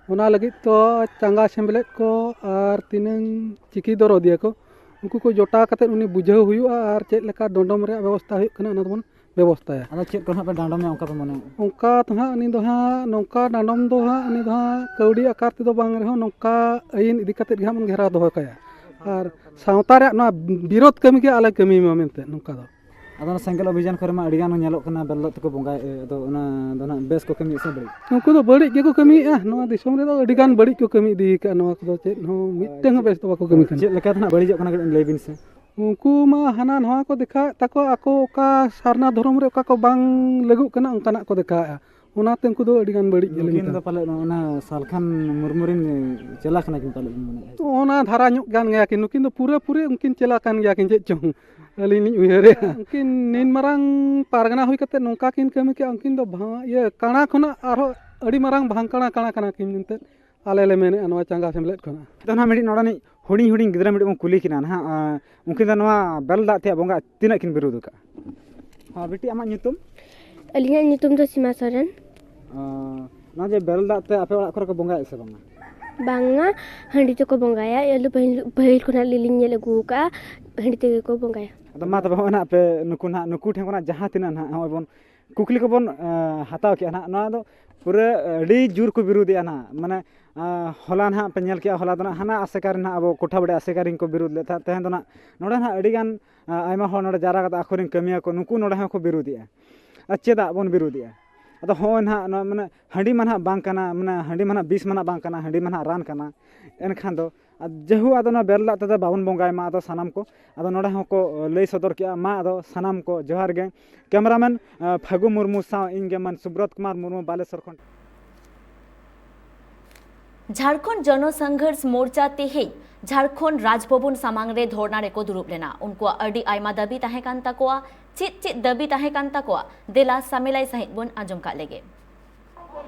ᱚᱱᱟ ᱞᱟᱹᱜᱤᱫ ᱛᱚ ᱪᱟᱸᱜᱟ ᱥᱮᱢᱞᱮᱫ ᱠᱚ ᱟᱨ ᱛᱤᱱᱟᱹᱝ ᱪᱤᱠᱤ ᱫᱚᱨᱚᱫᱤᱭᱟᱹ ᱠᱚ, ᱩᱱᱠᱩ ᱠᱚ ᱡᱚᱴᱟᱣ ᱠᱟᱛᱮᱫ ᱩᱱᱤ ᱵᱩᱡᱷᱟᱹᱣ ᱦᱩᱭᱩᱜᱼᱟ ᱟᱨ ᱪᱮᱫ ᱞᱮᱠᱟ ᱰᱚᱸᱰᱚᱢ ᱨᱮᱭᱟᱜ ᱵᱮᱵᱚᱥᱛᱷᱟ ᱦᱩᱭᱩᱜ ᱠᱟᱱᱟ, ᱚᱱᱟ ᱫᱚᱵᱚᱱ ᱵᱮᱵᱚᱥᱛᱷᱟᱭᱟ᱾ ᱟᱫᱚ ᱪᱮᱫ ᱠᱚ ᱱᱟᱦᱟᱜ ᱯᱮ ᱰᱟᱸᱰᱚᱢᱮᱭᱟ ᱚᱱᱠᱟ ᱯᱮ ᱢᱚᱱᱮᱭᱟ? ᱚᱱᱠᱟ ᱫᱚ ᱦᱟᱸᱜ ᱩᱱᱤ ᱫᱚ ᱦᱟᱸᱜ, ᱱᱚᱝᱠᱟ ᱰᱟᱸᱰᱚᱢ ᱫᱚ ᱦᱟᱸᱜ ᱩᱱᱤ ᱫᱚ ᱦᱟᱸᱜ ᱠᱟᱹᱣᱰᱤ ᱟᱠᱟᱨ ᱛᱮᱫᱚ ᱵᱟᱝ ᱨᱮᱦᱚᱸ, ᱱᱚᱝᱠᱟ ᱟᱹᱭᱤᱱ ᱤᱫᱤ ᱠᱟᱛᱮᱫ ᱜᱮ ᱦᱟᱸᱜ ᱵᱚᱱ ᱜᱷᱮᱨᱟᱣ ᱫᱚᱦᱚ ᱠᱟᱭᱟ᱾ ᱟᱨ ᱥᱟᱶᱛᱟ ᱨᱮᱭᱟᱜ ᱱᱚᱣᱟ ᱵᱤᱨᱳᱫᱷ ᱠᱟᱹᱢᱤ ᱜᱮ ᱟᱞᱮ ᱠᱟᱹᱢᱤ ᱢᱟ ᱢᱮᱱᱛᱮ ᱱᱚᱝᱠᱟ ᱫᱚ᱾ ᱟᱫᱚ ᱚᱱᱟ ᱥᱮᱸᱜᱮᱞ ᱚᱵᱷᱤᱡᱟᱱ ᱠᱚᱨᱮ ᱢᱟ ᱟᱹᱰᱤ ᱜᱟᱱ ᱧᱮᱞᱚᱜ ᱠᱟᱱᱟ, ᱵᱮᱞ ᱫᱟᱜ ᱛᱮᱠᱚ ᱵᱚᱸᱜᱟᱭᱮᱫ, ᱟᱫᱚ ᱚᱱᱟ ᱫᱚ ᱱᱟᱦᱟᱜ ᱵᱮᱥ ᱠᱚ ᱠᱟᱹᱢᱤᱭᱮᱫ ᱥᱮ ᱵᱟᱹᱲᱤᱡ? ᱩᱱᱠᱩ ᱫᱚ ᱵᱟᱹᱲᱤᱡ ᱜᱮᱠᱚ ᱠᱟᱹᱢᱤᱭᱮᱫᱼᱟ᱾ ᱱᱚᱣᱟ ᱫᱤᱥᱚᱢ ᱨᱮᱫᱚ ᱟᱹᱰᱤ ᱜᱟᱱ ᱵᱟᱹᱲᱤᱡ ᱠᱚ ᱠᱟᱹᱢᱤ ᱤᱫᱤᱭ ᱠᱟᱜᱼᱟ, ᱱᱚᱣᱟ ᱠᱚᱫᱚ ᱪᱮᱫ ᱦᱚᱸ ᱢᱤᱫᱴᱟᱝ ᱦᱚᱸ ᱵᱮᱥ ᱫᱚ ᱵᱟᱠᱚ ᱠᱟᱹᱢᱤ ᱠᱟᱱᱟ᱾ ᱪᱮᱫ ᱞᱮᱠᱟ ᱫᱚ ᱱᱟᱦᱟᱜ ᱵᱟᱹᱲᱤᱡᱚᱜ ᱠᱟᱱᱟ, ᱠᱟᱹᱴᱤᱡ ᱞᱟᱹᱭ ᱵᱤᱱ ᱥᱮ᱾ ᱩᱱᱠᱩ ᱢᱟ ᱦᱟᱱᱟ ᱱᱚᱣᱟ ᱠᱚ ᱫᱮᱠᱷᱟᱣᱮᱫ ᱛᱟᱠᱚ, ᱟᱠᱚ ᱚᱠᱟ ᱥᱟᱨᱱᱟ ᱫᱷᱚᱨᱚᱢ ᱨᱮ ᱚᱠᱟ ᱠᱚ ᱵᱟᱝ ᱞᱟᱹᱜᱩᱜ ᱠᱟᱱᱟ, ᱚᱱᱠᱟᱱᱟᱜ ᱠᱚ ᱫᱮᱠᱷᱟᱣᱮᱫᱼᱟ᱾ ᱚᱱᱟᱛᱮ ᱩᱱᱠᱩ ᱫᱚ ᱟᱹᱰᱤ ᱜᱟᱱ ᱵᱟᱹᱲᱤᱡ ᱜᱮ ᱱᱩᱠᱤᱱ ᱞᱟᱹᱜᱤᱫ ᱫᱚ ᱠᱟᱱᱟ᱾ ᱯᱟᱞᱮᱫ ᱚᱱᱟ ᱥᱟᱞᱠᱷᱟᱱ ᱢᱩᱨᱢᱩ ᱨᱮᱱ ᱪᱮᱞᱟ ᱠᱟᱱᱟ ᱠᱤᱱ ᱯᱟᱞᱮᱫ ᱵᱚᱱ ᱢᱚᱱᱮᱭᱟ᱾ ᱛᱚ ᱚᱱᱟ ᱫᱷᱟᱨᱟ ᱧᱚᱜ ᱜᱟᱱ ᱜᱮᱭᱟ ᱠᱤᱱ, ᱱᱩᱠᱤᱱ ᱫᱚ ᱯᱩᱨᱟᱹ ᱯᱩᱨᱤ ᱩᱱᱠᱤᱱ ᱪᱮᱞᱟ ᱠᱟᱱ ᱜᱮᱭᱟ ᱠᱤᱱ ᱪᱮᱫ ᱪᱚᱝ, ᱟᱹᱞᱤᱧ ᱞᱤᱧ ᱩᱭᱦᱟᱹᱨᱮᱫᱼᱟ᱾ ᱩᱱᱠᱤᱱ ᱱᱤᱱ ᱢᱟᱨᱟᱝ ᱯᱟᱨᱜᱟᱱᱟ ᱦᱩᱭ ᱠᱟᱛᱮ ᱱᱚᱝᱠᱟ ᱠᱤᱱ ᱠᱟᱹᱢᱤ ᱠᱮᱜᱼᱟ, ᱩᱱᱠᱤᱱ ᱫᱚ ᱵᱷᱟ-, ᱤᱭᱟᱹ, ᱠᱟᱬᱟ ᱠᱷᱚᱱᱟᱜ ᱟᱨᱦᱚᱸ ᱟᱹᱰᱤ ᱢᱟᱨᱟᱝ ᱵᱷᱟᱝ ᱠᱟᱬᱟ, ᱠᱟᱬᱟ ᱠᱟᱱᱟ ᱠᱤᱱ ᱢᱮᱱᱛᱮ ᱟᱞᱮ ᱞᱮ ᱢᱮᱱᱮᱫᱼᱟ ᱱᱚᱣᱟ ᱪᱟᱸᱜᱟ ᱥᱮᱢᱞᱮᱫ ᱠᱷᱚᱱᱟᱜ᱾ ᱟᱫᱚ ᱱᱟᱦᱟᱜ ᱢᱤᱫᱴᱤᱡ ᱱᱚᱰᱮᱱᱤᱡ ᱦᱩᱰᱤᱧ ᱦᱩᱰᱤᱧ ᱜᱤᱫᱽᱨᱟᱹ ᱢᱤᱫᱴᱤᱡ ᱵᱚᱱ ᱠᱩᱞᱤ ᱠᱤᱱᱟ ᱱᱟᱦᱟᱜ, ᱟᱸ, ᱩᱱᱠᱤᱱ ᱫᱚ ᱱᱚᱣᱟ ᱵᱮᱨᱮᱞ ᱫᱟᱜ ᱛᱮᱭᱟᱜ ᱵᱚᱸᱜᱟ ᱛᱤᱱᱟᱹᱜ ᱠᱤᱱ ᱵᱤᱨᱳᱫᱷ ᱟᱠᱟᱫᱼᱟ? ᱦᱮᱸ ᱵᱤᱴᱤ, ᱟᱢᱟᱜ ᱧᱩᱛᱩᱢ? ᱟᱹᱞᱤᱧᱟᱜ ᱧᱩᱛᱩᱢ ᱫᱚ ᱥᱤᱢᱟ ᱥᱚᱨᱮᱱ᱾ ᱟᱸ, ᱱᱚᱣᱟ ᱡᱮ ᱵᱮᱨᱮᱞ ᱫᱟᱜ ᱛᱮ ᱟᱯᱮ ᱚᱲᱟᱜ ᱠᱚᱨᱮ ᱠᱚ ᱵᱚᱸᱜᱟᱭᱮᱫ ᱥᱮ ᱵᱟᱝᱟ? ᱵᱟᱝᱟ, ᱦᱟᱺᱰᱤ ᱛᱮᱠᱚ ᱵᱚᱸᱜᱟᱭᱟ᱾ ᱟᱞᱮ ᱯᱟᱹᱦᱤᱞ, ᱯᱟᱹᱦᱤᱞ ᱠᱷᱚᱱᱟᱜ ᱞᱤᱧ ᱧᱮᱞ ᱟᱹᱜᱩ ᱟᱠᱟᱫᱼᱟ, ᱦᱟᱺᱰᱤ ᱛᱮᱜᱮ ᱠᱚ ᱵᱚᱸᱜᱟᱭᱟ᱾ ᱟᱫᱚ ᱢᱟ ᱛᱚᱵᱮ, ᱦᱚᱸᱜᱼᱚᱭ ᱱᱟᱦᱟᱜ ᱯᱮ, ᱱᱩᱠᱩ ᱱᱟᱦᱟᱜ, ᱱᱩᱠᱩ ᱴᱷᱮᱱ ᱠᱷᱚᱱᱟᱜ ᱡᱟᱦᱟᱸ ᱛᱤᱱᱟᱹᱜ ᱱᱟᱦᱟᱜ ᱦᱚᱸᱜᱼᱚᱭ ᱵᱚᱱ ᱠᱩᱠᱞᱤ ᱠᱚᱵᱚᱱ, ᱮᱸ, ᱦᱟᱛᱟᱣ ᱠᱮᱜᱼᱟ ᱱᱟᱦᱟᱜ, ᱱᱚᱣᱟ ᱫᱚ ᱯᱩᱨᱟᱹ ᱟᱹᱰᱤ ᱡᱳᱨ ᱠᱚ ᱵᱤᱨᱳᱫᱮᱜᱼᱟ ᱱᱟᱦᱟᱜ᱾ ᱢᱟᱱᱮ, ᱮᱸ, ᱦᱚᱞᱟ ᱱᱟᱦᱟᱜ ᱯᱮ ᱧᱮᱞ ᱠᱮᱜᱼᱟ, ᱦᱚᱞᱟ ᱫᱚ ᱱᱟᱦᱟᱜ ᱦᱟᱱᱟ ᱟᱥᱮᱠᱟ ᱨᱮ ᱱᱟᱦᱟᱜ ᱟᱵᱚ ᱠᱚᱴᱷᱟ ᱵᱟᱹᱲᱤ ᱟᱥᱮᱠᱟ ᱨᱮᱱ ᱠᱚ ᱵᱤᱨᱳᱫ ᱞᱮᱫ ᱛᱟᱦᱮᱸᱫ᱾ ᱛᱮᱦᱮᱧ ᱫᱚ ᱱᱟᱦᱟᱜ ᱱᱚᱰᱮ ᱱᱟᱦᱟᱜ ᱟᱹᱰᱤ ᱜᱟᱱ, ᱮᱸ, ᱟᱭᱢᱟ ᱦᱚᱲ ᱱᱚᱰᱮ ᱡᱟᱣᱨᱟ ᱠᱟᱛᱮ ᱟᱠᱚ ᱨᱮᱱ ᱠᱟᱹᱢᱤᱭᱟᱹ ᱠᱚ, ᱱᱩᱠᱩ ᱱᱚᱰᱮ ᱦᱚᱸᱠᱚ ᱵᱤᱨᱳᱫᱮᱜᱼᱟ᱾ ᱟᱨ ᱪᱮᱫᱟᱜ ᱵᱚᱱ ᱵᱤᱨᱳᱫᱮᱜᱼᱟ? ᱟᱫᱚ ᱦᱚᱸᱜᱼᱚᱭ ᱱᱟᱦᱟᱜ ᱱᱚᱣᱟ, ᱢᱟᱱᱮ, ᱦᱟᱺᱰᱤ ᱢᱟ ᱱᱟᱦᱟᱜ ᱵᱟᱝ ᱠᱟᱱᱟ, ᱢᱟᱱᱮ, ᱦᱟᱺᱰᱤ ᱢᱟ ᱱᱟᱦᱟᱜ ᱵᱤᱥ ᱢᱟ ᱱᱟᱦᱟᱜ ᱵᱟᱝ ᱠᱟᱱᱟ, ᱦᱟᱺᱰᱤ ᱢᱟ ᱱᱟᱦᱟᱜ ᱨᱟᱱ ᱠᱟᱱᱟ᱾ ᱮᱱᱠᱷᱟᱱ ᱫᱚ, ᱟᱨ ᱡᱮᱦᱩ ᱟᱫᱚ ᱱᱚᱣᱟ ᱵᱮᱨᱮᱞ ᱫᱟᱜ ᱛᱮᱫᱚ ᱵᱟᱵᱚᱱ ᱵᱚᱸᱜᱟᱭ ᱢᱟ, ᱟᱫᱚ ᱥᱟᱱᱟᱢ ᱠᱚ, ᱟᱫᱚ ᱱᱚᱰᱮ ᱦᱚᱸᱠᱚ ᱞᱟᱹᱭ ᱥᱚᱫᱚᱨ ᱠᱮᱜᱼᱟ᱾ ᱢᱟ ᱟᱫᱚ ᱥᱟᱱᱟᱢ ᱠᱚ ᱡᱚᱦᱟᱨ ᱜᱮ᱾ ᱠᱮᱢᱮᱨᱟᱢᱮᱱ, ᱟᱸ, ᱯᱷᱟᱹᱜᱩ ᱢᱩᱨᱢᱩ ᱥᱟᱶ ᱤᱧ ᱜᱮ ᱢᱟᱱ ᱥᱩᱵᱨᱚᱛ ᱠᱩᱢᱟᱨ ᱢᱩᱨᱢᱩ, ᱵᱟᱞᱮᱥᱚᱨ ᱠᱷᱚᱱ᱾ ᱡᱷᱟᱲᱠᱷᱚᱸᱰ ᱡᱚᱱᱚ ᱥᱚᱝᱜᱷᱚᱨᱥ ᱢᱳᱨᱪᱟ ᱛᱮᱦᱮᱧ ᱡᱷᱟᱲᱠᱷᱚᱸᱰ ᱨᱟᱡᱽᱵᱷᱚᱵᱚᱱ ᱥᱟᱢᱟᱝ ᱨᱮ ᱫᱷᱚᱨᱱᱟ ᱨᱮᱠᱚ ᱫᱩᱲᱩᱵ ᱞᱮᱱᱟ᱾ ᱩᱱᱠᱩᱣᱟᱜ ᱟᱹᱰᱤ ᱟᱭᱢᱟ ᱫᱟᱹᱵᱤ ᱛᱟᱦᱮᱸ ᱠᱟᱱ ᱛᱟᱠᱚᱣᱟ᱾ ᱪᱮᱫ ᱪᱮᱫ ᱫᱟᱹᱵᱤ ᱛᱟᱦᱮᱸ ᱠᱟᱱ ᱛᱟᱠᱚᱣᱟ, ᱫᱮᱞᱟ ᱥᱟᱢᱮᱞᱟᱭ ᱥᱟᱺᱦᱤᱡ ᱵᱚᱱ ᱟᱸᱡᱚᱢ ᱠᱟᱜ ᱞᱮᱜᱮ᱾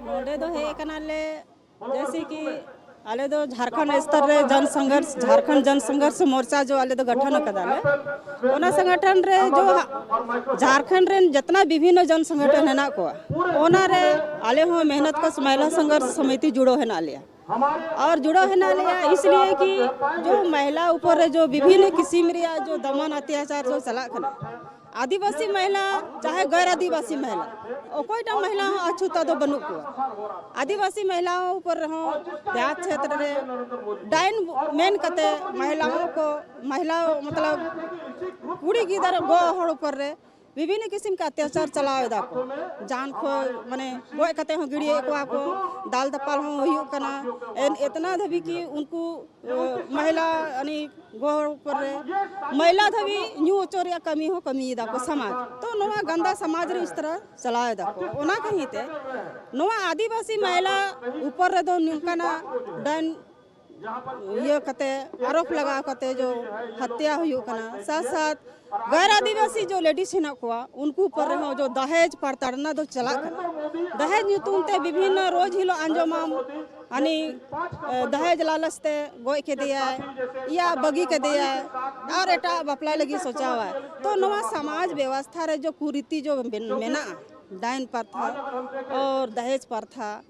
ᱱᱚᱰᱮ ᱫᱚ ᱦᱮᱡ ᱠᱟᱱᱟᱞᱮ, ᱡᱮᱭᱥᱮ ᱠᱤ ᱟᱞᱮ ᱫᱚ ᱡᱷᱟᱲᱠᱷᱚᱸᱰ ᱥᱛᱚᱨ ᱨᱮ ᱡᱚᱱ ᱥᱚᱝᱜᱷᱚᱨᱥ, ᱡᱷᱟᱨᱠᱷᱚᱸᱰ ᱡᱚᱱ ᱥᱚᱝᱜᱷᱚᱨᱥ ᱢᱳᱨᱪᱟ ᱡᱚ ᱟᱞᱮ ᱫᱚ ᱜᱚᱴᱷᱚᱱ ᱟᱠᱟᱫᱟᱞᱮ᱾ ᱚᱱᱟ ᱥᱚᱝᱜᱚᱴᱷᱚᱱ ᱨᱮ ᱡᱚ ᱡᱷᱟᱨᱠᱷᱚᱸᱰ ᱨᱮᱱ ᱡᱤᱛᱱᱟ ᱵᱤᱵᱷᱤᱱᱱᱚ ᱡᱚᱱ ᱥᱚᱝᱜᱚᱴᱷᱚᱱ ᱦᱮᱱᱟᱜ ᱠᱚᱣᱟ, ᱚᱱᱟ ᱨᱮ ᱟᱞᱮ ᱦᱚᱸ ᱢᱮᱦᱱᱚᱛ ᱠᱚᱥ ᱢᱟᱦᱤᱞᱟ ᱥᱚᱝᱜᱷᱚᱨᱥ ᱥᱚᱢᱤᱛᱤ ᱡᱩᱲᱟᱹᱣ ᱦᱮᱱᱟᱜ ᱞᱮᱭᱟ᱾ ᱟᱨ ᱡᱩᱲᱟᱹᱣ ᱦᱮᱱᱟᱜ ᱞᱮᱭᱟ ᱤᱥᱞᱤᱭᱮ ᱠᱤ ᱡᱚ ᱢᱟᱦᱤᱞᱟ ᱩᱯᱚᱨ ᱨᱮ ᱡᱚ ᱵᱤᱵᱷᱤᱱᱱᱚ ᱠᱤᱥᱤᱢ ᱨᱮᱭᱟᱜ ᱡᱚ ᱫᱚᱢᱚᱱ ᱚᱛᱛᱟᱪᱟᱨ ᱡᱚ ᱪᱟᱞᱟᱜ ᱠᱟᱱᱟ, ᱟᱹᱫᱤᱵᱟᱹᱥᱤ ᱢᱟᱦᱤᱞᱟ ᱪᱟᱦᱮ ᱜᱮᱨ ᱟᱹᱫᱤᱵᱟᱹᱥᱤ ᱢᱟᱦᱤᱞᱟ, ᱚᱠᱚᱭᱴᱟᱜ ᱢᱟᱦᱤᱞᱟ ᱦᱚᱸ ᱟᱪᱷᱩᱛᱟ ᱫᱚ ᱵᱟᱹᱱᱩᱜ ᱠᱚᱣᱟ᱾ ᱟᱹᱫᱤᱵᱟᱹᱥᱤ ᱢᱟᱦᱤᱞᱟ ᱩᱯᱚᱨ ᱨᱮᱦᱚᱸ ᱫᱮᱦᱟᱛ ᱪᱷᱮᱛᱨᱚ ᱨᱮ ᱰᱟᱭᱤᱱ ᱢᱮᱱ ᱠᱟᱛᱮ ᱢᱟᱦᱤᱞᱟ ᱠᱚ, ᱢᱟᱦᱤᱞᱟ ᱢᱚᱛᱞᱚᱵ ᱠᱩᱲᱤ ᱜᱤᱫᱟᱹᱨ ᱜᱚ ᱦᱚᱲ ᱩᱯᱚᱨ ᱨᱮ ᱵᱤᱵᱷᱤᱱᱱᱚ ᱠᱤᱥᱤᱢ ᱠᱮ ᱚᱛᱛᱟᱪᱟᱨ ᱪᱟᱞᱟᱣ ᱮᱫᱟ ᱠᱚ᱾ ᱡᱟᱱ ᱠᱷᱚᱭ ᱢᱟᱱᱮ ᱜᱚᱡ ᱠᱟᱛᱮ ᱦᱚᱸ ᱜᱤᱲᱤᱭᱮᱫ ᱠᱚᱣᱟ ᱠᱚ, ᱫᱟᱞ ᱫᱟᱯᱟᱞ ᱦᱚᱸ ᱦᱩᱭᱩᱜ ᱠᱟᱱᱟ᱾ ᱮᱱ ᱮᱛᱱᱟ ᱫᱷᱟᱹᱵᱤᱡ ᱠᱤ ᱩᱱᱠᱩ ᱢᱟᱦᱤᱞᱟ ᱟᱹᱱᱤ ᱜᱚ ᱩᱯᱚᱨ ᱨᱮ ᱢᱟᱦᱤᱞᱟ ᱫᱷᱟᱹᱵᱤᱡ ᱧᱩ ᱦᱚᱪᱚ ᱨᱮᱭᱟᱜ ᱠᱟᱹᱢᱤ ᱦᱚᱸ ᱠᱟᱹᱢᱤᱭᱮᱫᱟ ᱠᱚ ᱥᱚᱢᱟᱡᱽ᱾ ᱛᱚ ᱱᱚᱣᱟ ᱜᱟᱱᱫᱟ ᱥᱚᱢᱟᱡᱽ ᱨᱮ ᱤᱥ ᱛᱚᱨᱟ ᱪᱟᱞᱟᱣ ᱮᱫᱟ ᱠᱚ᱾ ᱚᱱᱟ ᱠᱷᱟᱹᱛᱤᱨ ᱛᱮ ᱱᱚᱣᱟ ᱟᱹᱫᱤᱵᱟᱹᱥᱤ ᱢᱟᱦᱤᱞᱟ ᱩᱯᱚᱨ ᱨᱮᱫᱚ ᱱᱚᱝᱠᱟᱱᱟᱜ ᱰᱟᱹᱱ ᱤᱭᱟᱹ ᱠᱟᱛᱮ, ᱟᱨᱳᱯ ᱞᱟᱜᱟᱣ ᱠᱟᱛᱮ ᱡᱚ ᱦᱚᱛᱭᱟ ᱦᱩᱭᱩᱜ ᱠᱟᱱᱟ᱾ ᱥᱟᱛ ᱥᱟᱛ ᱜᱮᱨ ᱟᱹᱫᱤᱵᱟᱹᱥᱤ ᱡᱚ ᱞᱮᱰᱤᱥ ᱦᱮᱱᱟᱜ ᱠᱚᱣᱟ, ᱩᱱᱠᱩ ᱩᱯᱚᱨ ᱨᱮᱦᱚᱸ ᱡᱚ ᱫᱟᱦᱮᱡᱽ ᱯᱨᱚᱛᱟᱲᱚᱱᱟ ᱫᱚ ᱪᱟᱞᱟᱜ ᱠᱟᱱᱟ᱾ ᱫᱟᱦᱮᱡᱽ ᱧᱩᱛᱩᱢ ᱛᱮ ᱵᱤᱵᱷᱤᱱᱱᱚ ᱨᱳᱡᱽ ᱦᱤᱞᱳᱜ ᱟᱸᱡᱚᱢᱟᱢ, ᱦᱟᱹᱱᱤ, ᱮ, ᱫᱟᱦᱮᱡᱽ ᱞᱟᱞᱚᱪ ᱛᱮ ᱜᱚᱡ ᱠᱮᱫᱮᱭᱟᱭ, ᱤᱭᱟ ᱵᱟᱹᱜᱤ ᱠᱮᱫᱮᱭᱟᱭ, ᱟᱨ ᱮᱴᱟᱜ ᱵᱟᱯᱞᱟ ᱞᱟᱹᱜᱤᱫ ᱥᱚᱪᱟᱣᱟᱭ᱾ ᱛᱚ ᱱᱚᱣᱟ ᱥᱚᱢᱟᱡᱽ ᱵᱮᱵᱚᱥᱛᱷᱟ ᱨᱮ ᱡᱚ ᱠᱩᱨᱤᱛᱤ ᱡᱚ ᱵᱮᱱ-, ᱢᱮᱱᱟᱜᱼᱟ, ᱰᱟᱭᱤᱱ ᱯᱨᱚᱛᱷᱟ ᱟᱨ ᱫᱟᱦᱮᱡᱽ ᱯᱨᱚᱛᱷᱟ,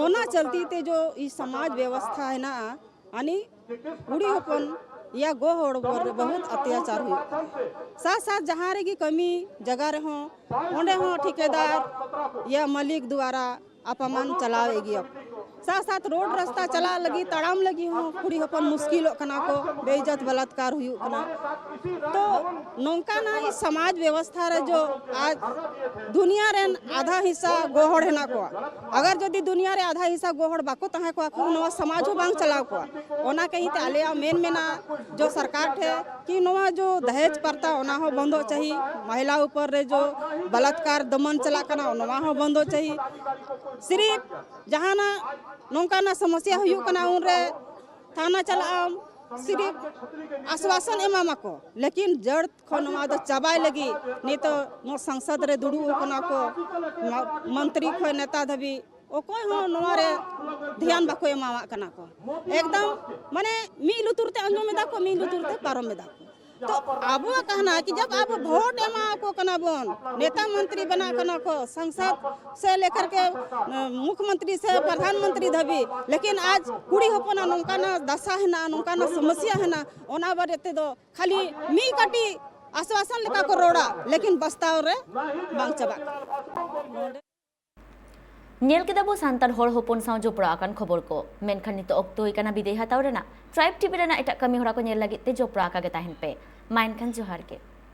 ᱚᱱᱟ ᱪᱟᱞᱛᱤ ᱛᱮ ᱡᱚ ᱤ ᱥᱚᱢᱟᱡᱽ ᱵᱮᱵᱚᱥᱛᱷᱟ ᱦᱮᱱᱟᱜᱼᱟ, ᱟᱹᱱᱤ ᱠᱩᱲᱤ ᱦᱚᱯᱚᱱ ᱭᱟ ᱜᱚ ᱦᱚᱲ ᱩᱯᱚᱨ ᱨᱮ ᱵᱚᱦᱩᱛ ᱚᱛᱛᱟᱪᱟᱨ ᱦᱩᱭᱩᱜ ᱠᱟᱱᱟ᱾ ᱥᱟᱛ ᱥᱟᱛ ᱡᱟᱦᱟᱸ ᱨᱮᱜᱮ ᱠᱟᱹᱢᱤ ᱡᱟᱭᱜᱟ ᱨᱮᱦᱚᱸ, ᱚᱸᱰᱮ ᱦᱚᱸ ᱴᱷᱤᱠᱟᱹᱫᱟᱨ ᱭᱟ ᱢᱟᱹᱞᱤᱠ ᱫᱩᱣᱟᱨᱟ ᱟᱯᱟᱢᱟᱱ ᱪᱟᱞᱟᱣᱮᱫ ᱜᱮᱭᱟ᱾ ᱥᱟᱛ ᱥᱟᱛ ᱨᱳᱰ ᱨᱟᱥᱛᱟ ᱪᱟᱞᱟᱜ ᱞᱟᱹᱜᱤᱫ, ᱛᱟᱲᱟᱢ ᱞᱟᱹᱜᱤᱫ ᱦᱚᱸ ᱠᱩᱲᱤ ᱦᱚᱯᱚᱱ ᱢᱩᱥᱠᱤᱞᱚᱜ ᱠᱟᱱᱟ ᱠᱚ, ᱵᱮᱤᱡᱽᱡᱚᱛ ᱵᱟᱞᱟᱛᱠᱟᱨ ᱦᱩᱭᱩᱜ ᱠᱟᱱᱟ᱾ ᱛᱚ ᱱᱚᱝᱠᱟᱱᱟᱜ ᱥᱚᱢᱟᱡᱽ ᱵᱮᱵᱚᱥᱛᱷᱟ ᱨᱮ ᱡᱚ ᱟᱡ ᱫᱩᱱᱤᱭᱟ ᱨᱮᱱ ᱟᱫᱷᱟ ᱦᱤᱥᱥᱟ ᱜᱚ ᱦᱚᱲ ᱦᱮᱱᱟᱜ ᱠᱚᱣᱟ᱾ ᱟᱜᱟᱨ ᱡᱩᱫᱤ ᱫᱩᱱᱤᱭᱟ ᱨᱮ ᱟᱫᱷᱟ ᱦᱤᱥᱥᱟ ᱜᱚ ᱦᱚᱲ ᱵᱟᱠᱚ ᱛᱟᱦᱮᱸ ᱠᱚᱜᱼᱟ, ᱠᱷᱟᱱ ᱱᱚᱣᱟ ᱥᱚᱢᱟᱡᱽ ᱦᱚᱸ ᱵᱟᱝ ᱪᱟᱞᱟᱣ ᱠᱚᱜᱼᱟ᱾ ᱚᱱᱟ ᱠᱟᱹᱦᱤ ᱛᱮ ᱟᱞᱮᱭᱟᱜ ᱢᱮᱱ ᱢᱮᱱᱟᱜᱼᱟ ᱡᱚ ᱥᱚᱨᱠᱟᱨ ᱴᱷᱮᱱ ᱠᱤ ᱱᱚᱣᱟ ᱡᱚ ᱫᱟᱦᱮᱡᱽ ᱯᱨᱚᱛᱷᱟ ᱚᱱᱟ ᱦᱚᱸ ᱵᱚᱱᱫᱚᱜ ᱪᱟᱹᱦᱤ, ᱢᱚᱦᱤᱞᱟ ᱩᱯᱚᱨ ᱨᱮ ᱡᱚ ᱵᱟᱞᱟᱛᱠᱟᱨ ᱫᱚᱢᱚᱱ ᱪᱟᱞᱟᱜ ᱠᱟᱱᱟ ᱱᱚᱣᱟ ᱦᱚᱸ ᱵᱚᱱᱫᱚᱜ ᱪᱟᱹᱦᱤ᱾ ᱥᱤᱨᱤᱯ ᱡᱟᱦᱟᱱᱟᱜ ᱱᱚᱝᱠᱟᱱᱟᱜ ᱥᱚᱢᱚᱥᱭᱟ ᱦᱩᱭᱩᱜ ᱠᱟᱱᱟ ᱩᱱᱨᱮ ᱛᱷᱟᱱᱟ ᱪᱟᱞᱟᱜ ᱟᱢ, ᱥᱤᱨᱤᱯ ᱟᱥᱣᱟᱥᱚᱱ ᱮᱢᱟᱢᱟᱠᱚ, ᱞᱮᱠᱤᱱ ᱡᱟᱹᱲ ᱠᱷᱚᱱ ᱱᱚᱣᱟ ᱫᱚ ᱪᱟᱵᱟᱭ ᱞᱟᱹᱜᱤᱫ ᱱᱤᱛᱚᱜ ᱱᱚᱣᱟ ᱥᱚᱝᱥᱚᱫ ᱨᱮ ᱫᱩᱲᱩᱵ ᱟᱠᱟᱱᱟ ᱠᱚ, ᱢᱟ-, ᱢᱚᱱᱛᱨᱤ ᱠᱷᱚᱱ ᱱᱮᱛᱟ ᱫᱷᱟᱹᱵᱤᱡ ᱚᱠᱚᱭ ᱦᱚᱸ ᱱᱚᱣᱟ ᱨᱮ ᱫᱷᱮᱭᱟᱱ ᱵᱟᱠᱚ ᱮᱢᱟᱣᱟᱜ ᱠᱟᱱᱟ ᱠᱚ᱾ ᱮᱠᱫᱚᱢ ᱢᱟᱱᱮ ᱢᱤᱫ ᱞᱩᱛᱩᱨ ᱛᱮ ᱟᱸᱡᱚᱢ ᱮᱫᱟ ᱠᱚ, ᱢᱤᱫ ᱞᱩᱛᱩᱨ ᱛᱮ ᱯᱟᱨᱚᱢ ᱮᱫᱟ ᱠᱚ᱾ ᱛᱚ ᱟᱵᱚᱣᱟᱜ ᱠᱟᱦᱱᱟ ᱠᱤ ᱡᱟᱵ ᱟᱵᱚ ᱵᱷᱳᱴ ᱮᱢᱟ ᱠᱚ ᱠᱟᱱᱟ ᱵᱚᱱ, ᱱᱮᱛᱟ ᱢᱚᱱᱛᱨᱤ ᱵᱮᱱᱟᱜ ᱠᱟᱱᱟ ᱠᱚ, ᱥᱟᱝᱥᱚᱫ ᱥᱮ ᱞᱮᱠᱟᱨ ᱠᱮ ᱢᱩᱠᱷᱭᱚᱢᱚᱱᱛᱨᱤ ᱥᱮ ᱯᱨᱚᱫᱷᱟᱱ ᱢᱚᱱᱛᱨᱤ ᱫᱷᱟᱹᱵᱤᱡ, ᱞᱮᱠᱤᱱ ᱟᱡ ᱠᱩᱲᱤ ᱦᱚᱯᱚᱱᱟᱜ ᱱᱚᱝᱠᱟᱱᱟᱜ ᱫᱟᱥᱟ ᱦᱮᱱᱟᱜᱼᱟ, ᱱᱚᱝᱠᱟᱱᱟᱜ ᱥᱚᱢᱚᱥᱭᱟ ᱦᱮᱱᱟᱜᱼᱟ, ᱚᱱᱟ ᱵᱟᱨᱮ ᱛᱮᱫᱚ ᱠᱷᱟᱹᱞᱤ ᱢᱤᱫ ᱠᱟᱹᱴᱤᱡ ᱟᱥᱣᱟᱥᱚᱱ ᱞᱮᱠᱟ ᱠᱚ ᱨᱚᱲᱟ, ᱞᱮᱠᱤᱱ ᱵᱟᱥᱛᱟᱣ ᱨᱮ ᱵᱟᱝ ᱪᱟᱵᱟᱜ ᱠᱟᱱᱟ᱾ ᱧᱮᱞ ᱠᱮᱫᱟ ᱵᱚ ᱥᱟᱱᱛᱟᱲ ᱦᱚᱲ ᱦᱚᱯᱚᱱ ᱥᱟᱶ ᱡᱚᱯᱲᱟᱣ ᱟᱠᱟᱱ ᱠᱷᱚᱵᱚᱨ ᱠᱚ, ᱢᱮᱱᱠᱷᱟᱱ ᱱᱤᱛᱚᱜ ᱚᱠᱛᱚ ᱦᱩᱭ ᱠᱟᱱᱟ ᱵᱤᱫᱟᱹᱭ ᱦᱟᱛᱟᱣ ᱨᱮᱱᱟᱜ᱾ ᱴᱨᱟᱭᱤᱵᱽ ᱴᱤᱵᱷᱤ ᱨᱮᱱᱟᱜ ᱮᱴᱟᱜ ᱠᱟᱹᱢᱤ ᱦᱚᱨᱟ ᱠᱚ ᱧᱮᱞ ᱞᱟᱹᱜᱤᱫ ᱛᱮ ᱡᱚᱯᱲᱟᱣ ᱟᱠᱟ ᱜᱮ ᱛᱟᱦᱮᱱ ᱯᱮ᱾ ᱢᱟ ᱮᱱᱠᱷᱟᱱ ᱡᱚᱦᱟᱨ ᱜᱮ᱾